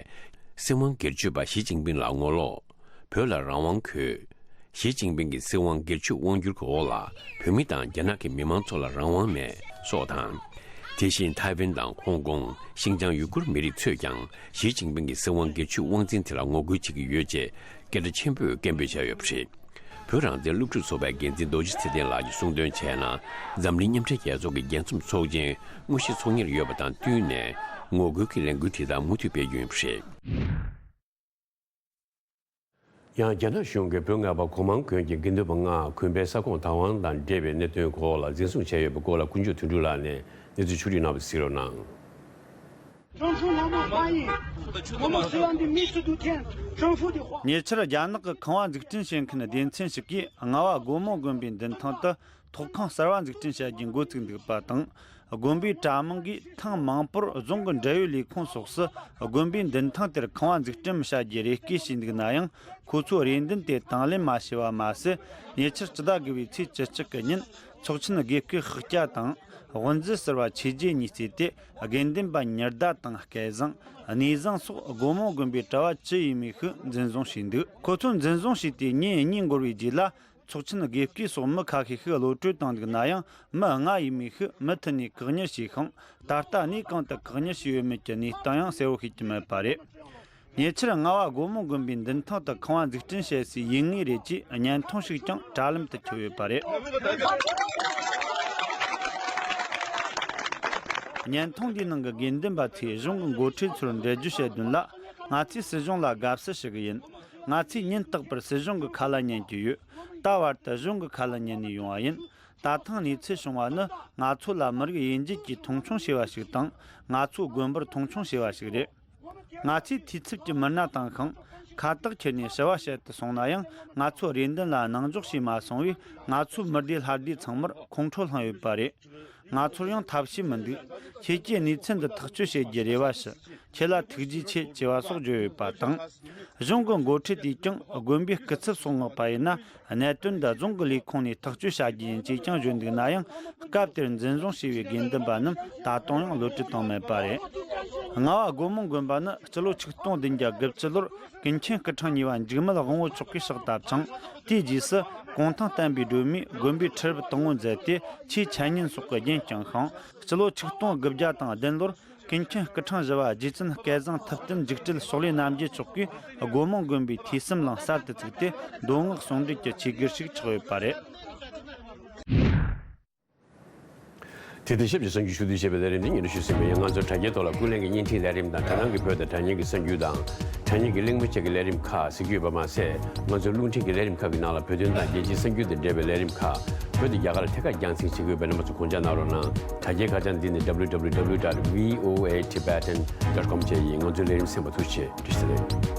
སྲིད་དབང་སྒེར་གཅོད་པ་ཞི་ཅིན་ཕིན་ལ་ངོ་ལོག་བོད་ལ་རང་དབང་དགོས། ཞི་ཅིན་ཕིན་གྱི་སྲིད་དབང་སྒེར་གཅོད་དབང་སྒྱུར་གྱི་འོག་ལ་བོད་མི་དང་རྒྱ་ནག་གི་མི་མང་ཚོ་ལ་རང་དབང་མེད་སོགས་དང་། དེ་བཞིན་ཐའེ་ཝན་དང་ཧོང་ཀོང་། ཤིན་ཅང་ཡུ་གུར་མི་རིགས་ཚོས་ཀྱང་ཞི་ཅིན་ཕིན་གྱི་སྲིད་དབང་སྒེར་གཅོད་དབང་འཛིན་དེ་ལ་ངོ་རྒོལ་བྱེད་ཀྱི་ཡོད་ཅེས་སྐད་གྲགས་ཆེན་པོས་སྐད་འབོད་བྱས་ཡོད་པ་རེད། བོད་རང་བཙན་སློབ་ཕྲུག་ཚོགས་པའི་འགན་འཛིན་རྡོ་རྗེ་ཚེ་བརྟན་ལགས་ཀྱིས་གསུངས་དོན་བྱས་ན། འཛམ་གླིང་མཉམ་འབྲེལ་རྒྱལ་ཚོགས་ཀྱི་རྒྱལ་འཛོམས་ཚོགས་ཆེན་དངོས་གཞི་ཚོགས་ཉེར་ཡོད་པ་དང་བསྟུན་ནས། ངོ་རྒོལ་གྱི་ལས་འགུལ་དེ་དག་མུ་མཐུད་སྤེལ་རྒྱུ་ཡིན་པ་རེད། ཡང་རྒྱ་ནག་གཞུང་གིས་བོད་ལྔ་པ་གོ་མང་དགོན་གྱི་དགེ་འདུན་པ་ལྔ་དགོན་པའི་ས་ཁོངས་བདག་དབང་དང་འབྲེལ་བའི་གནད་དོན་སྐོར་ལ་འཛིན་བཟུང་བྱས་ཡོད་པའི་སྐོར་ལ་ཀུན་མཆོག་དོན་གྲུབ་ལགས་ནས་གནས་ཚུལ་ཕྱོགས་བསྒྲིགས་གནང་བ་གཟིགས་རོགས་གནང་། ཁྲང་ཧྥུ་ལྷ་མོ་ལྷ་ཡིན། ངོ་མ་སུ་ལ་འདི་མི་སུ་དུ་ཐེན་ཁྲང་ཧྥུ་དི་ཧོ། ཉེ་ཆར་རྒྱ་ནག་གི་ཁང་བ་འཛུགས་སྐྲུན་བྱེད་མཁན་སྡེ་ཚན་ཞིག་གིས་རྔ་བ་སྒོ་མོ་དགོན་པའི་མདུན་ཐང་དུ་ཐོག་ཁང་གསར་བ་འཛུགས་སྐྲུན་བྱ་རྒྱུའི་འགོ་བཙུགས་འདུག་པ་དང་། དགོན་པའི་གྲྭ་མང་གིས་ཐེངས་མང་པོར་རྫོང་གི་འབྲེལ་ཡོད་ལས་ཁུངས་སོགས་སུ་དགོན་པའི་མདུན་ཐང་དེར་ཁང་བ་འཛུགས་སྐྲུན་མི་བྱ་རྒྱུའི་རེ་སྐུལ་བྱས་འདུག་ན་ཡང་། ཁོ་ཚོས་རེ་འདུན་དེ་དང་ལེན་མ་བྱས་པ་མ་ཟད། ཉེ་ཆར་སྤྱི་ཟླ་དགུ་པའི་ཚེས་བཅུ་གཅིག་གི་ཉིན་ཚོགས་ཆེན་དགེ་བསྐོས་ཤཱཀྱ་དང་། དབུ་མཛད་ཟུར་པ་ཆོས་རྗེ་གཉིས་བརྩིས་ཏེ། དགེ་འདུན་པ་ཉི་ཟླ་དང་སྐལ་བཟང་། གནས་བཟང་སོགས་སྒོ་མོ་དགོན་པའི་གྲྭ་བ་བཅུ་ཡས་མས་ཤིག་འཛིན་བཟུང་བྱས་འདུག་ཁོ་ཚོས་འཛིན་བཟུང་བྱས་ཏེ་ཉིན་གཉིས་འགོར་བའི་རྗེས་ལ། ཚོགས་ཆེན་དགེ་བསྐོས་སོགས་མི་ཁ་ཤས་ཤིག་གློད་གྲོལ་བཏང་འདུག་ན་ཡང་། མི་ལྔ་ཡས་མས་ཤིག་མུ་མཐུད་ནས་བཀག་ཉར་བྱས་ཤིང་། ད་ལྟ་གནས་གང་དུ་བཀག་ཉར་བྱས་ཡོད་མེད་ཀྱི་གནས་སྟངས་ཡང་གསལ་བོ་ཤེས་ཀྱི་མེད་པ་རེད། ཉེ་ཆར་རྔ་བ་སྒོ་མོ་དགོན་པའི་མདུན་ཐང་དུ་ཁང་བ་འཛུགས་སྐྲུན་བྱེད་སའི་ཡུལ་དངོས་རེད་ཅེས་བརྙན་ཐུང་ཞིག་ཀྱང་དྲ་ལམ་དུ་ཁྱབ་ཡོད་པ་རེད། བརྙན་ཐུང་འདིའི་ནང་གི་དགེ་འདུན་པ་ཚོས་གཞུང་གི་འགོ་ཁྲིད་ཚོར་འགྲེལ་བརྗོད་བྱེད་དོན་ལ། ང་ཚོས་སྲིད་གཞུང་ལ་དགའ་བསུ་ཞུ་གི་ཡིན། ང་ཚོས་ཉིན་རྟག་པར་སྲིད་གཞུང་གི་ཁ་ལན་ཉན་གྱི་ཡོད། ད་བར་དུ་གཞུང་གི་ཁ་ལན་ཉན་ནས་ཡོང་བ་ཡིན། ད་ཐེངས་གནས་ཚུལ་བྱུང་བ་ནི་ང་ཚོ་ལ་མི་རིགས་དབྱེ་འབྱེད་ཀྱིས་མཐོང་ཆུང་བྱས་པ་ཞིག་དང་། ང་ཚོ་དགོན་པར་མཐོང་ཆུང་བྱས་པ་ཞིག་རེད། ང་ཚོས་འཐུས་ཚབ་ཀྱི་མི་སྣ་དང་ཤིང་། ཁ་བཏགས་ཁྱེར་ནས་ཞུ་བ་བཤད་དུ་སོང་ན་ཡང་། ང་ཚོའི་རེ་འདུན་ལ་སྣང་འཇོག་བྱས་མ་སོང་བས། ང་ཚོའི་མི་སྡེ་ལྷ་སྡེ་ཚང་མར་ཁོང་ཁྲོ་ལངས་ཡོད་པ་རེད། ང་ཚོར་ཡང་ཐབས་ཤེས་མི་འདུག་ཁྱེད་ཀྱིས་གནས་ཚུལ་འདི་ཐག་གཅོད་བྱེད་རྒྱུའི་རེ་བ་ཞུ། ཁྱེད་ལ་ཐུགས་རྗེ་ཆེ། ཅེས་པ་སོགས་བརྗོད་ཡོད་པ་དང་། གཞུང་གི་འགོ་ཁྲིད་དེས་ཀྱང་དགོན་པའི་སྐུ་ཚབ་སོགས་མངགས་པ་ཡིན་ན། གནད་དོན་འདི་རྫོང་གི་ལས་ཁུངས་ནས་ཐག་གཅོད་བྱ་རྒྱུ་ཡིན་ཅེས་ཀྱང་བརྗོད་འདུག་ན་ཡང་། སྐབས་དེར་འཛིན་བཟུང་བྱས་པའི་དགེ་འདུན་པ་རྣམས་ད་དུང་ཡང་གློད་གྲོལ་བཏང་མེད་པ་རེད། རྔ་བ་སྒོ་མང་དགོན་པ་ནི་སྤྱི་ལོ་ཆིག་སྟོང་བདུན་བརྒྱ་དགུ་བཅུ་ལོར་ཀུན་མཁྱེན་སྐུ་ཕྲེང་གཉིས་པ་འཇིགས་མེད་དབང་པོ་མཆོག་གིས་ཕྱག་བཏབ་ཅིང་། དེའི་རྗེས་སུ་གུང་ཐང་བསྟན་པའི་སྒྲོན་མས་དགོན་པའི་ཁྲི་རབས་དང་པོ་མཛད་དེ། ཆོས་འཆད་ཉན་སོགས་ཀྱི་རྒྱན་བསྐྱངས་ཤིང་། སྤྱི་ལོ་ཆིག་སྟོང་དགུ་བརྒྱ་དང་བདུན་ལོར་ཀུན་མཁྱེན་སྐུ་ཕྲེང་བཞི་པ་རྗེ་བཙུན་སྐལ་བཟང་ཐུབ་བསྟན་འཇིགས་བྲལ་ཕྱོགས་ལས་རྣམ་རྒྱལ་མཆོག་གིས་སྒོ་མང་དགོན་པའི་ཐོས་བསམ་གླིང་གསར་དུ་བཙུགས་ཏེ། མདོ་སྔགས་ཟུང་འབྲེལ་གྱི་ཆོས་སྒར་ཞིག་ཆགས་ཡོད་པ་རེད། དེ་དང་ཆབས་ཅིག་གསར་འགྱུར་ཞུ་གཏུག་བྱེད་པའི་ལས་རིམ་འདི་སྙན་སྒྲོན་ཞུས་ཟིན་པ་ཡིན། ང་ཚོ་དྲ་རྒྱའི་ཐོག་ལ་ཀུན་གླེང་གི་བརྙན་འཕྲིན་ལས་རིམ་དང་། དེ་རང་གི་བོད་དང་དྲ་བརྙན་གྱི་གསར་འགྱུར་དང་། དྲ་བརྙན་གྱི་གླེང་མོལ་བཅས་ཀྱི་ལས་རིམ་ཁག་གཟིགས་རྒྱུ་ཡོད་པ་མ་ཟད། ང་ཚོའི་རླུང་འཕྲིན་གྱི་ལས་རིམ་ཁག་གི་ནང་ལ་བོད་དོན་དང་རྒྱལ་སྤྱིའི་གསར་འགྱུར་དང་འབྲེལ་བའི་ལས་རིམ་ཁག་བོད་དང་རྒྱ་གར་ཐད་ཀར་རྒྱང་སྲིང་བྱེད་ཀྱི་ཡོད་པས། རྣམ་པ་ཚོ་དགོངས་འཇགས་གནང་རོགས་གནང་། དྲ་རྒྱའི་ཁ་བྱང་འདི་ནི་www dot voatibetan dot com བཅས་ཡིན། ང་ཚོའི་ལས་རིམ་གསན་པར་ཐུགས་རྗེ་ཆེ། བཀྲ་ཤིས་བདེ་ལེགས།